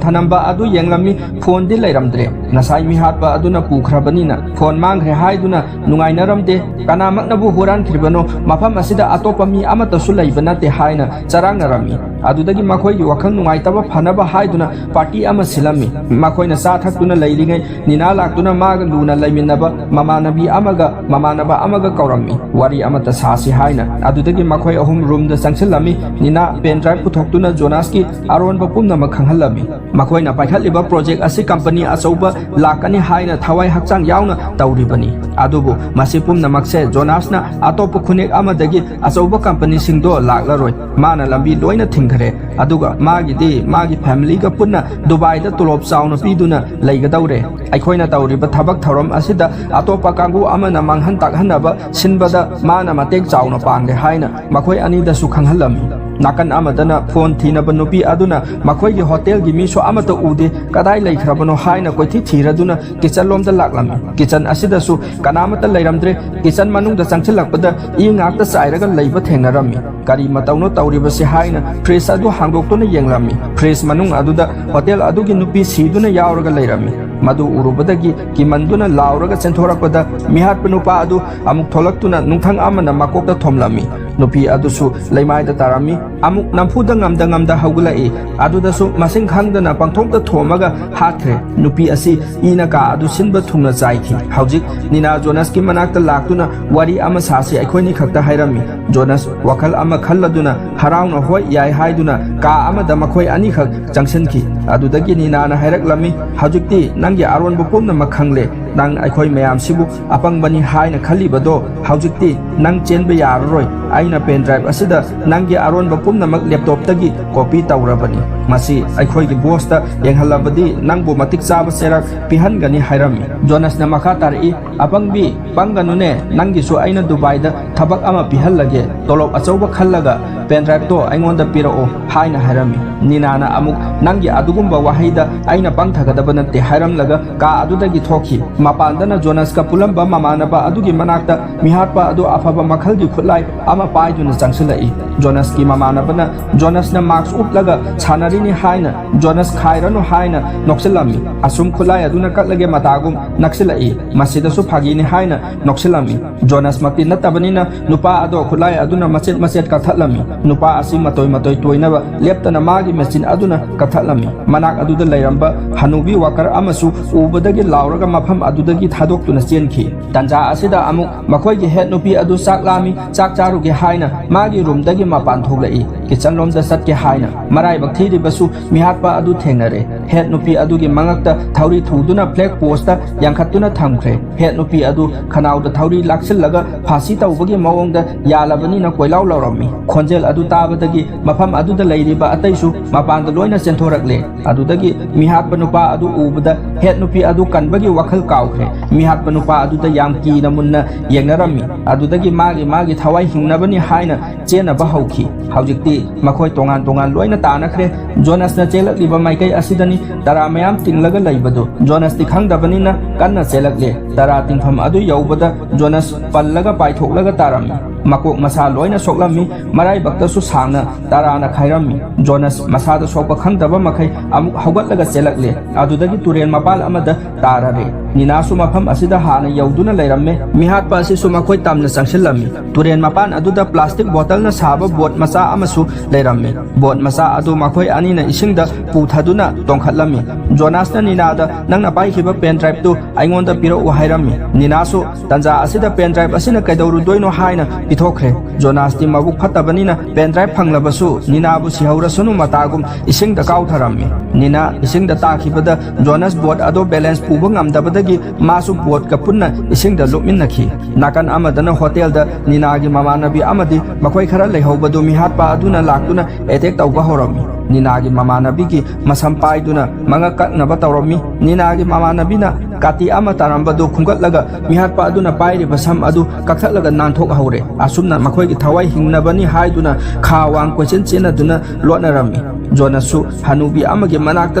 ꯊꯅꯝꯕ ꯑꯗꯨ ꯌꯦꯡꯂꯝꯃꯤ꯫ ꯐꯣꯟꯗꯤ ꯂꯩꯔꯝꯗ꯭ꯔꯦ꯫ ꯉꯁꯥꯏ ꯃꯤꯍꯥꯠꯄ ꯑꯗꯨꯅ ꯄꯨꯈ꯭ꯔꯕꯅꯤꯅ ꯐꯣꯟ ꯃꯥꯡꯈ꯭ꯔꯦ ꯍꯥꯏꯗꯨꯅ ꯅꯨꯡꯉꯥꯏꯅꯔꯝꯗꯦ꯫ ꯀꯅꯥꯃꯛꯅꯕꯨ ꯍꯨꯔꯥꯟꯈ꯭ꯔꯤꯕꯅꯣ? ꯃꯐꯝ ꯑꯁꯤꯗ ꯑꯇꯣꯞꯄ ꯃꯤ ꯑꯃꯠꯇꯁꯨ ꯂꯩꯕ ꯅꯠꯇꯦ ꯍꯥꯏꯅ ꯆꯔꯥꯡꯅꯔꯝꯃꯤ꯫ ꯑꯗꯨꯗꯒꯤ ꯃꯈꯣꯏꯒꯤ ꯋꯥꯈꯜ ꯅꯨꯡꯉꯥꯏꯇꯕ ꯐꯅꯕ ꯍꯥꯏꯗꯨꯅ ꯄꯥꯔꯇꯤ ꯑꯃ ꯁꯤꯜꯂꯝꯃꯤ꯫ ꯃꯈꯣꯏꯅ ꯆꯥ ꯊꯛꯇꯨꯅ ꯂꯩꯔꯤꯉꯩ ꯅꯤꯅꯥ ꯂꯥꯛꯇꯨꯅ ꯃꯥꯒ ꯂꯨꯅ ꯂꯩꯃꯤꯟꯅꯕ ꯃꯃꯥꯟꯅꯕꯤ ꯑꯃꯒ ꯃꯃꯥꯟꯅꯕ ꯑꯃꯒ ꯀꯧꯔꯝꯃꯤ, ꯋꯥꯔꯤ ꯑꯃꯠꯇ ꯁꯥꯁꯤ ꯍꯥꯏꯅ꯫ ꯑꯗꯨꯗꯒꯤ ꯃꯈꯣꯏ ꯑꯍꯨꯝ ꯔꯨꯝꯗ ꯆꯪꯁꯤꯜꯂꯝꯃꯤ꯫ ꯅꯤꯅꯥ ꯄꯦꯟ ꯗ꯭ꯔꯥꯏꯚ ꯄꯨꯊꯣꯛꯇꯨꯅ ꯖꯣꯅꯥꯁꯀꯤ ꯑꯔꯣꯟꯕ ꯄꯨꯝꯅꯃꯛ ꯈꯪꯍꯜꯂꯝꯃꯤ꯫ ꯃꯈꯣꯏꯅ ꯄꯥꯏꯈꯠꯂꯤꯕ ꯄ꯭ꯔꯣꯖꯦꯛ ꯑꯁꯤ ꯀꯝꯄꯅꯤ ꯑꯆꯧꯕ ꯂꯥꯛꯀꯅꯤ ꯍꯥꯏꯅ ꯊꯋꯥꯏ ꯍꯛꯆꯥꯡ ꯌꯥꯎꯅ ꯇꯧꯔꯤꯕꯅꯤ꯫ ꯑꯗꯨꯕꯨ ꯃꯁꯤ ꯄꯨꯝꯅꯃꯛꯁꯦ ꯖꯣꯅꯥꯁꯅ ꯑꯇꯣꯞꯄ ꯈꯨꯟꯅꯦꯛ ꯑꯃꯗꯒꯤ ꯑꯆꯧꯕ ꯀꯝꯄꯅꯤꯁꯤꯡꯗꯣ ꯂꯥꯛꯂꯔꯣꯏ꯫ ꯃꯥꯅ ꯂꯝꯕꯤ ꯂꯣꯏꯅ ꯊꯤꯡꯈ꯭ꯔꯦ꯫ ꯑꯗꯨꯒ ꯃꯥꯒꯤꯗꯤ ꯃꯥꯒꯤ ꯐꯦꯃꯤꯂꯤꯒ ꯄꯨꯟꯅ ꯗꯨꯕꯥꯏꯗ ꯇꯣꯂꯣꯞ ꯆꯥꯎꯅ ꯄꯤꯗꯨꯅ ꯂꯩꯒꯗꯧꯔꯦ꯫ ꯑꯩꯈꯣꯏꯅ ꯇꯧꯔꯤꯕ ꯊꯕꯛ ꯊꯧꯔꯝ ꯑꯁꯤꯗ ꯑꯇꯣꯞꯄ ꯀꯥꯡꯕꯨ ꯑꯃꯅ ꯃꯥꯡꯍꯟ ꯇꯥꯛꯍꯟꯅꯕ ꯁꯤꯟꯕꯗ ꯃꯥꯅ ꯃꯇꯦꯡ ꯆꯥꯎꯅ ꯄꯥꯡꯂꯦ ꯍꯥꯏꯅ ꯃꯈꯣꯏ ꯑꯅꯤꯗꯁꯨ ꯈꯪꯍꯜꯂꯝꯃꯤ꯫ ꯅꯥꯀꯟ ꯑꯃꯗꯅ ꯐꯣꯟ ꯊꯤꯅꯕ ꯅꯨꯄꯤ ꯑꯗꯨꯅ ꯃꯈꯣꯏꯒꯤ ꯍꯣꯇꯦꯜꯒꯤ ꯃꯤꯁꯨ ꯑꯃꯠꯇ ꯎꯗꯦ, ꯀꯗꯥꯏ ꯂꯩꯈ꯭ꯔꯕꯅꯣ ꯍꯥꯏꯅ ꯀꯣꯏꯊꯤ ꯊꯤꯔꯗꯨꯅ ꯀꯤꯆꯟ ꯂꯣꯝꯗ ꯂꯥꯛꯂꯝꯃꯤ꯫ ꯀꯤꯆꯟ ꯑꯁꯤꯗꯁꯨ ꯀꯅꯥꯃꯠꯇ ꯂꯩꯔꯝꯗ꯭ꯔꯦ꯫ ꯀꯤꯆꯟ ꯃꯅꯨꯡꯗ ꯆꯪꯁꯤꯜꯂꯛꯄꯗ ꯏ ꯉꯥꯛꯇ ꯆꯥꯏꯔꯒ ꯂꯩꯕ ꯊꯦꯡꯅꯔꯝꯃꯤ꯫ ꯀꯔꯤ ꯃꯇꯧꯅꯣ ꯇꯧꯔꯤꯕꯁꯤ ꯍꯥꯏꯅ ꯐ꯭ꯔꯤꯖ ꯑꯗꯨ ꯍꯥꯡꯗꯣꯛꯇꯨꯅ ꯌꯦꯡꯂꯝꯃꯤ꯫ ꯐ꯭ꯔꯤꯖ ꯃꯅꯨꯡ ꯑꯗꯨꯗ ꯍꯣꯇꯦꯜ ꯑꯗꯨꯒꯤ ꯅꯨꯄꯤ ꯁꯤꯗꯨꯅ ꯌꯥꯎꯔꯒ ꯂꯩꯔꯝꯃꯤ꯫ ꯃꯗꯨ ꯎꯔꯨꯕꯗꯒꯤ ꯀꯤꯃꯟꯗꯨꯅ ꯂꯥꯎꯔꯒ ꯆꯦꯟꯊꯣꯔꯛꯄꯗ ꯃꯤꯍꯥꯠꯄ ꯅꯨꯄꯥ ꯑꯗꯨ ꯑꯃꯨꯛ ꯊꯣꯛꯂꯛꯇꯨꯅ ꯅꯨꯡꯊꯪ ꯑꯃꯅ ꯃꯀꯣꯛꯇ ꯊꯣꯝꯂꯝꯃꯤ꯫ ꯅꯨꯄꯤ ꯑꯗꯨꯁꯨ ꯂꯩꯃꯥꯏꯗ ꯇꯥꯔꯝꯃꯤ꯫ ꯑꯃꯨꯛ ꯅꯝꯐꯨꯗ ꯉꯝꯗ ꯉꯝꯗ ꯍꯧꯒꯠꯂꯛꯏ꯫ ꯑꯗꯨꯗꯁꯨ ꯃꯁꯤꯡ ꯈꯪꯗꯅ ꯄꯪꯊꯣꯝꯇ ꯊꯣꯝꯃꯒ ꯍꯥꯠꯈ꯭ꯔꯦ꯫ ꯅꯨꯄꯤ ꯑꯁꯤ ꯏꯅ ꯀꯥ ꯑꯗꯨ ꯁꯤꯟꯕ ꯊꯨꯡꯅ ꯆꯥꯏꯈꯤ꯫ ꯍꯧꯖꯤꯛ ꯅꯤꯅꯥ ꯖꯣꯅꯁꯀꯤ ꯃꯅꯥꯛꯇ ꯂꯥꯛꯇꯨꯅ ꯋꯥꯔꯤ ꯑꯃ ꯁꯥꯁꯤ ꯑꯩꯈꯣꯏꯅꯤ ꯈꯛꯇ ꯍꯥꯏꯔꯝꯃꯤ꯫ ꯖꯣꯅꯁ ꯋꯥꯈꯜ ꯑꯃ ꯈꯜꯂꯗꯨꯅ ꯍꯔꯥꯎꯅ ꯍꯣꯏ ꯌꯥꯏ ꯍꯥꯏꯗꯨꯅ ꯀꯥ ꯑꯃꯗ ꯃꯈꯣꯏ ꯑꯅꯤꯈꯛ ꯆꯪꯁꯤꯟꯈꯤ꯫ ꯑꯗꯨꯗꯒꯤ ꯅꯤꯅꯥꯅ ꯍꯥꯏꯔꯛꯂꯝꯃꯤ, "ꯍꯧꯖꯤꯛꯇꯤ ꯅꯪꯒꯤ ꯑꯔꯣꯟꯕ ꯄꯨꯝꯅꯃꯛ ꯈꯪꯂꯦ꯫ ꯅꯪ ꯑꯩꯈꯣꯏ ꯃꯌꯥꯝꯁꯤꯕꯨ ꯑꯄꯪꯕꯅꯤ ꯍꯥꯏꯅ ꯈꯜꯂꯤꯕꯗꯣ ꯍꯧꯖꯤꯛꯇꯤ ꯅꯪ ꯆꯦꯟꯕ ꯌꯥꯔꯔꯣꯏ꯫ ꯑꯩꯅ ꯄꯦꯟ ꯗ꯭ꯔꯥꯏꯚ ꯑꯁꯤꯗ ꯅꯪꯒꯤ ꯑꯔꯣꯟꯕ ꯄꯨꯝꯅꯃꯛ ꯂꯦꯞꯇꯣꯞꯇꯒꯤ ꯀꯣꯄꯤ ꯇꯧꯔꯕꯅꯤ꯫ ꯃꯁꯤ ꯑꯩꯈꯣꯏꯒꯤ ꯕꯣꯁꯇ ꯌꯦꯡꯍꯜꯂꯕꯗꯤ ꯅꯪꯕꯨ ꯃꯇꯤꯛ ꯆꯥꯕ ꯆꯩꯔꯥꯛ ꯄꯤꯍꯟꯒꯅꯤ" ꯍꯥꯏꯔꯝꯃꯤ꯫ ꯖꯣꯅꯁꯅ ꯃꯈꯥ ꯇꯥꯔꯛꯏ, "ꯑꯄꯪꯕꯤ, ꯄꯪꯒꯅꯨꯅꯦ, ꯅꯪꯒꯤꯁꯨ ꯑꯩꯅ ꯗꯨꯕꯥꯏꯗ ꯊꯕꯛ ꯑꯃ ꯄꯤꯍꯜꯂꯒꯦ, ꯇꯣꯂꯣꯞ ꯑꯆꯧꯕ ꯈꯜꯂꯒ ꯄꯦꯟ ꯗ꯭ꯔꯥꯏꯚꯇꯣ ꯑꯩꯉꯣꯟꯗ ꯄꯤꯔꯛꯑꯣ" ꯍꯥꯏꯅ ꯍꯥꯏꯔꯝꯃꯤ꯫ ꯅꯤꯅꯥꯅ ꯑꯃꯨꯛ, "ꯅꯪꯒꯤ ꯑꯗꯨꯒꯨꯝꯕ ꯋꯥꯍꯩꯗ ꯑꯩꯅ ꯄꯪꯊꯒꯗꯕ ꯅꯠꯇꯦ" ꯍꯥꯏꯔꯝꯂꯒ ꯀꯥ ꯑꯗꯨꯗꯒꯤ ꯊꯣꯛꯈꯤ꯫ ꯃꯄꯥꯟꯗꯅ ꯖꯣꯅꯁꯀ ꯄꯨꯜꯂꯝꯕ ꯃꯃꯥꯟꯅꯕ ꯑꯗꯨꯒꯤ ꯃꯅꯥꯛꯇ ꯃꯤꯍꯥꯠꯄ ꯑꯗꯨ ꯑꯐꯕ ꯃꯈꯜꯒꯤ ꯈꯨꯠꯂꯥꯏ ꯑꯃ ꯄꯥꯏꯗꯨꯅ ꯆꯪꯁꯤꯜꯂꯛꯏ꯫ ꯖꯣꯅꯁꯀꯤ ꯃꯃꯥꯟꯅꯕꯅ ꯖꯣꯅꯁꯅ ꯃꯥꯛꯁ ꯎꯞꯂꯒ ꯁꯥꯟꯅꯔꯤꯅꯤ ꯍꯥꯏꯅ ꯖꯣꯅꯁ ꯈꯥꯏꯔꯅꯨ ꯍꯥꯏꯅ ꯅꯣꯛꯁꯤꯜꯂꯝꯃꯤ꯫ ꯑꯁꯨꯝ ꯈꯨꯠꯂꯥꯏ ꯑꯗꯨꯅ ꯀꯠꯂꯒꯦ ꯃꯇꯥꯒꯨꯝ ꯅꯛꯁꯤꯜꯂꯛꯏ꯫ ꯃꯁꯤꯗꯁꯨ ꯐꯥꯒꯤꯅꯤ ꯍꯥꯏꯅ ꯅꯣꯛꯁꯤꯜꯂꯝꯃꯤ꯫ ꯖꯣꯅꯁꯃꯛꯇꯤ ꯅꯠꯇꯕꯅꯤꯅ ꯅꯨꯄꯥ ꯑꯗꯣ ꯈꯨꯠꯂꯥꯏ ꯑꯗꯨꯅ ꯃꯆꯦꯠ ꯃꯆꯦꯠ ꯀꯛꯊꯠꯂꯝꯃꯤ꯫ ꯅꯨꯄꯥ ꯑꯁꯤ ꯃꯇꯣꯏ ꯃꯇꯣꯏ ꯇꯣꯏꯅꯕ ꯂꯦꯞꯇꯅ ꯃꯥꯒꯤ ꯃꯦꯆꯤꯟ ꯑꯗꯨꯅ ꯀꯛꯊꯠꯂꯝꯃꯤ꯫ ꯃꯅꯥꯛ ꯑꯗꯨꯗ ꯂꯩꯔꯝꯕ ꯍꯅꯨꯕꯤ ꯋꯥꯀꯔ ꯑꯃꯁꯨ ꯎꯕꯗꯒꯤ ꯂꯥꯎꯔꯒ ꯃꯐꯝ ꯑꯗꯨꯗꯒꯤ ꯊꯥꯗꯣꯛꯇꯨꯅ ꯆꯦꯟꯈꯤ꯫ ꯇꯟꯖꯥ ꯑꯁꯤꯗ ꯑꯃꯨꯛ ꯃꯈꯣꯏꯒꯤ ꯍꯦꯠ ꯅꯨꯄꯤ ꯑꯗꯨ ꯆꯥꯛ ꯂꯥꯝꯃꯤ, ꯆꯥꯛ ꯆꯥꯔꯨꯒꯦ ꯍꯥꯏꯅ ꯃꯥꯒꯤ ꯔꯨꯝꯗꯒꯤ ꯃꯄꯥꯟ ꯊꯣꯛꯂꯛꯏ꯫ ꯀꯤꯆꯟ ꯂꯣꯝꯗ ꯆꯠꯀꯦ ꯍꯥꯏꯅ ꯃꯔꯥꯏꯕꯛ ꯊꯤꯔꯤꯕꯁꯨ ꯃꯤꯍꯥꯠꯄ ꯑꯗꯨ ꯊꯦꯡꯅꯔꯦ꯫ ꯍꯦꯠ ꯅꯨꯄꯤ ꯑꯗꯨꯒꯤ ꯃꯉꯛꯇ ꯊꯧꯔꯤ ꯊꯨꯗꯨꯅ ꯐ꯭ꯂꯦꯛ ꯄꯣꯁꯇ ꯌꯥꯟꯈꯠꯇꯨꯅ ꯊꯝꯈ꯭ꯔꯦ꯫ ꯍꯦꯠ ꯅꯨꯄꯤ ꯑꯗꯨ ꯈꯅꯥꯎꯗ ꯊꯧꯔꯤ ꯂꯥꯛꯁꯤꯜꯂꯒ ꯐꯥꯁꯤ ꯇꯧꯕꯒꯤ ꯃꯑꯣꯡꯗ ꯌꯥꯜꯂꯕꯅꯤꯅ ꯀꯣꯏꯂꯥꯎ ꯂꯥꯎꯔꯝꯃꯤ꯫ ꯈꯣꯟꯖꯦꯜ ꯑꯗꯨ ꯇꯥꯕꯗꯒꯤ ꯃꯐꯝ ꯑꯗꯨꯗ ꯂꯩꯔꯤꯕ ꯑꯇꯩꯁꯨ ꯃꯄꯥꯟꯗ ꯂꯣꯏꯅ ꯆꯦꯟꯊꯣꯔꯛꯂꯦ꯫ ꯑꯗꯨꯗꯒꯤ ꯃꯤꯍꯥꯠꯄ ꯅꯨꯄꯥ ꯑꯗꯨ ꯎꯕꯗ ꯍꯦꯠ ꯅꯨꯄꯤ ꯑꯗꯨ ꯀꯟꯕꯒꯤ ꯋꯥꯈꯜ ꯀꯥꯎꯈ꯭ꯔꯦ꯫ ꯃꯤꯍꯥꯠꯄ ꯅꯨꯄꯥ ꯑꯗꯨꯗ ꯌꯥꯝ ꯀꯤꯅ ꯃꯨꯟꯅ ꯌꯦꯡꯅꯔꯝꯃꯤ꯫ ꯑꯗꯨꯗꯒꯤ ꯃꯥꯒꯤ ꯃꯥꯒꯤ ꯊꯋꯥꯏ ꯍꯤꯡꯅꯕꯅꯤ ꯍꯥꯏꯅ ꯆꯦꯟꯅꯕ ꯍꯧꯈꯤ꯫ ꯍꯧꯖꯤꯛꯇꯤ ꯃꯈꯣꯏ ꯇꯣꯉꯥꯟ ꯇꯣꯉꯥꯟ ꯂꯣꯏꯅ ꯇꯥꯅꯈ꯭ꯔꯦ꯫ ꯖꯣꯅꯥꯁꯅ ꯆꯦꯜꯂꯛꯂꯤꯕ ꯃꯥꯏꯀꯩ ꯑꯁꯤꯗꯅꯤ ꯇꯔꯥ ꯃꯌꯥꯝ ꯇꯤꯡꯂꯒ ꯂꯩꯕꯗꯨ꯫ ꯖꯣꯅꯥꯁꯇꯤ ꯈꯪꯗꯕꯅꯤꯅ ꯀꯟꯅ ꯆꯦꯜꯂꯛꯂꯦ꯫ ꯇꯔꯥ ꯇꯤꯡꯐꯝ ꯑꯗꯨ ꯌꯧꯕꯗ ꯖꯣꯅꯥꯁ ꯄꯜꯂꯒ ꯄꯥꯏꯊꯣꯛꯂꯒ ꯇꯥꯔꯝꯃꯤ꯫ ꯃꯀꯣꯛ ꯃꯁꯥ ꯂꯣꯏꯅ ꯁꯣꯛꯂꯝꯃꯤ꯫ ꯃꯔꯥꯏꯕꯛꯇꯁꯨ ꯁꯥꯡꯅ ꯇꯔꯥꯅ ꯈꯥꯏꯔꯝꯃꯤ꯫ ꯖꯣꯅꯥꯁ ꯃꯁꯥꯗ ꯁꯣꯛꯄ ꯈꯪꯗꯕ ꯃꯈꯩ ꯑꯃꯨꯛ ꯍꯧꯒꯠꯂꯒ ꯆꯦꯜꯂꯛꯂꯦ꯫ ꯑꯗꯨꯗꯒꯤ ꯇꯨꯔꯦꯜ ꯃꯄꯥꯟ ꯑꯃꯗ ꯇꯥꯔꯔꯦ꯫ ꯅꯤꯅꯥꯁꯨ ꯃꯐꯝ ꯑꯁꯤꯗ ꯍꯥꯟꯅ ꯌꯧꯗꯨꯅ ꯂꯩꯔꯝꯃꯦ꯫ ꯃꯤꯍꯥꯠꯄ ꯑꯁꯤꯁꯨ ꯃꯈꯣꯏ ꯇꯝꯅ ꯆꯪꯁꯤꯜꯂꯝꯃꯤ꯫ ꯇꯨꯔꯦꯜ ꯃꯄꯥꯟ ꯑꯗꯨꯗ ꯄ꯭ꯂꯥꯁꯇꯤꯛ ꯕꯣꯇꯜꯅ ꯁꯥꯕ ꯕꯣꯠ ꯃꯆꯥ ꯑꯃꯁꯨ ꯂꯩꯔꯝꯃꯤ꯫ ꯕꯣꯠ ꯃꯆꯥ ꯑꯗꯨ ꯃꯈꯣꯏ ꯑꯅꯤꯅ ꯏꯁꯤꯡꯗ ꯄꯨꯊꯗꯨꯅ ꯇꯣꯡꯈꯠꯂꯝꯃꯤ꯫ ꯖꯣꯅꯥꯁꯅ ꯅꯤꯅꯥꯗ, "ꯅꯪꯅ ꯄꯥꯏꯈꯤꯕ ꯄꯦꯟ ꯗ꯭ꯔꯥꯏꯚꯇꯨ ꯑꯩꯉꯣꯟꯗ ꯄꯤꯔꯛꯎ" ꯍꯥꯏꯔꯝꯃꯤ꯫ ꯅꯤꯅꯥꯁꯨ ꯇꯟꯖꯥ ꯑꯁꯤꯗ ꯄꯦꯟ ꯗ꯭ꯔꯥꯏꯚ ꯑꯁꯤꯅ ꯀꯩꯗꯧꯔꯨꯗꯣꯏꯅꯣ ꯍꯥꯏꯅ ꯄꯤꯊꯣꯛꯈ꯭ꯔꯦ꯫ ꯖꯣꯅꯥꯁꯇꯤ ꯃꯕꯨꯛ ꯐꯠꯇꯕꯅꯤꯅ ꯄꯦꯟ ꯗ꯭ꯔꯥꯏꯚ ꯐꯪꯂꯕꯁꯨ ꯅꯤꯅꯥꯕꯨ ꯁꯤꯍꯧꯔꯁꯅꯨ ꯃꯇꯥꯒꯨꯝ ꯏꯁꯤꯡꯗ ꯀꯥꯎꯊꯔꯝꯃꯤ꯫ ꯅꯤꯅꯥ ꯏꯁꯤꯡꯗ ꯇꯥꯈꯤꯕꯗ ꯖꯣꯅꯥꯁ ꯕꯣꯠ ꯑꯗꯨ ꯕꯦꯂꯦꯟꯁ ꯄꯨꯕ ꯉꯝꯗꯕꯗꯒꯤ ꯃꯥꯁꯨ ꯕꯣꯠꯀ ꯄꯨꯟꯅ ꯏꯁꯤꯡꯗ ꯂꯨꯞꯃꯤꯟꯅꯈꯤ꯫ ꯅꯥꯀꯟ ꯑꯃꯗꯅ ꯍꯣꯇꯦꯜꯗ ꯅꯤꯅꯥꯒꯤ ꯃꯃꯥꯟꯅꯕꯤ ꯑꯃꯗꯤ ꯃꯈꯣꯏ ꯈꯔ ꯂꯩꯍꯧꯕꯗꯨ ꯃꯤꯍꯥꯠꯄ ꯑꯗꯨꯅ ꯂꯥꯛꯇꯨꯅ ꯑꯦꯇꯦꯛ ꯇꯧꯕ ꯍꯧꯔꯝꯃꯤ꯫ ꯅꯤꯅꯥꯒꯤ ꯃꯃꯥꯟꯅꯕꯤꯒꯤ ꯃꯁꯝ ꯄꯥꯏꯗꯨꯅ ꯃꯉꯛ ꯀꯛꯅꯕ ꯇꯧꯔꯝꯃꯤ꯫ ꯅꯤꯅꯥꯒꯤ ꯃꯃꯥꯟꯅꯕꯤꯅ ꯀꯥꯇꯤ ꯑꯃ ꯇꯥꯔꯝꯕꯗꯨ ꯈꯨꯟꯒꯠꯂꯒ ꯃꯤꯍꯥꯠꯄ ꯑꯗꯨꯅ ꯄꯥꯏꯔꯤꯕ ꯁꯝ ꯑꯗꯨ ꯀꯛꯊꯠꯂꯒ ꯅꯥꯟꯊꯣꯛꯍꯧꯔꯦ꯫ ꯑꯁꯨꯝꯅ ꯃꯈꯣꯏꯒꯤ ꯊꯋꯥꯏ ꯍꯤꯡꯅꯕꯅꯤ ꯍꯥꯏꯗꯨꯅ ꯈꯥ ꯋꯥꯡ ꯀꯣꯏꯆꯦꯟ ꯆꯦꯟꯅꯗꯨꯅ ꯂꯣꯠꯅꯔꯝꯃꯤ꯫ ꯖꯣꯅꯁꯁꯨ ꯍꯅꯨꯕꯤ ꯑꯃꯒꯤ ꯃꯅꯥꯛꯇ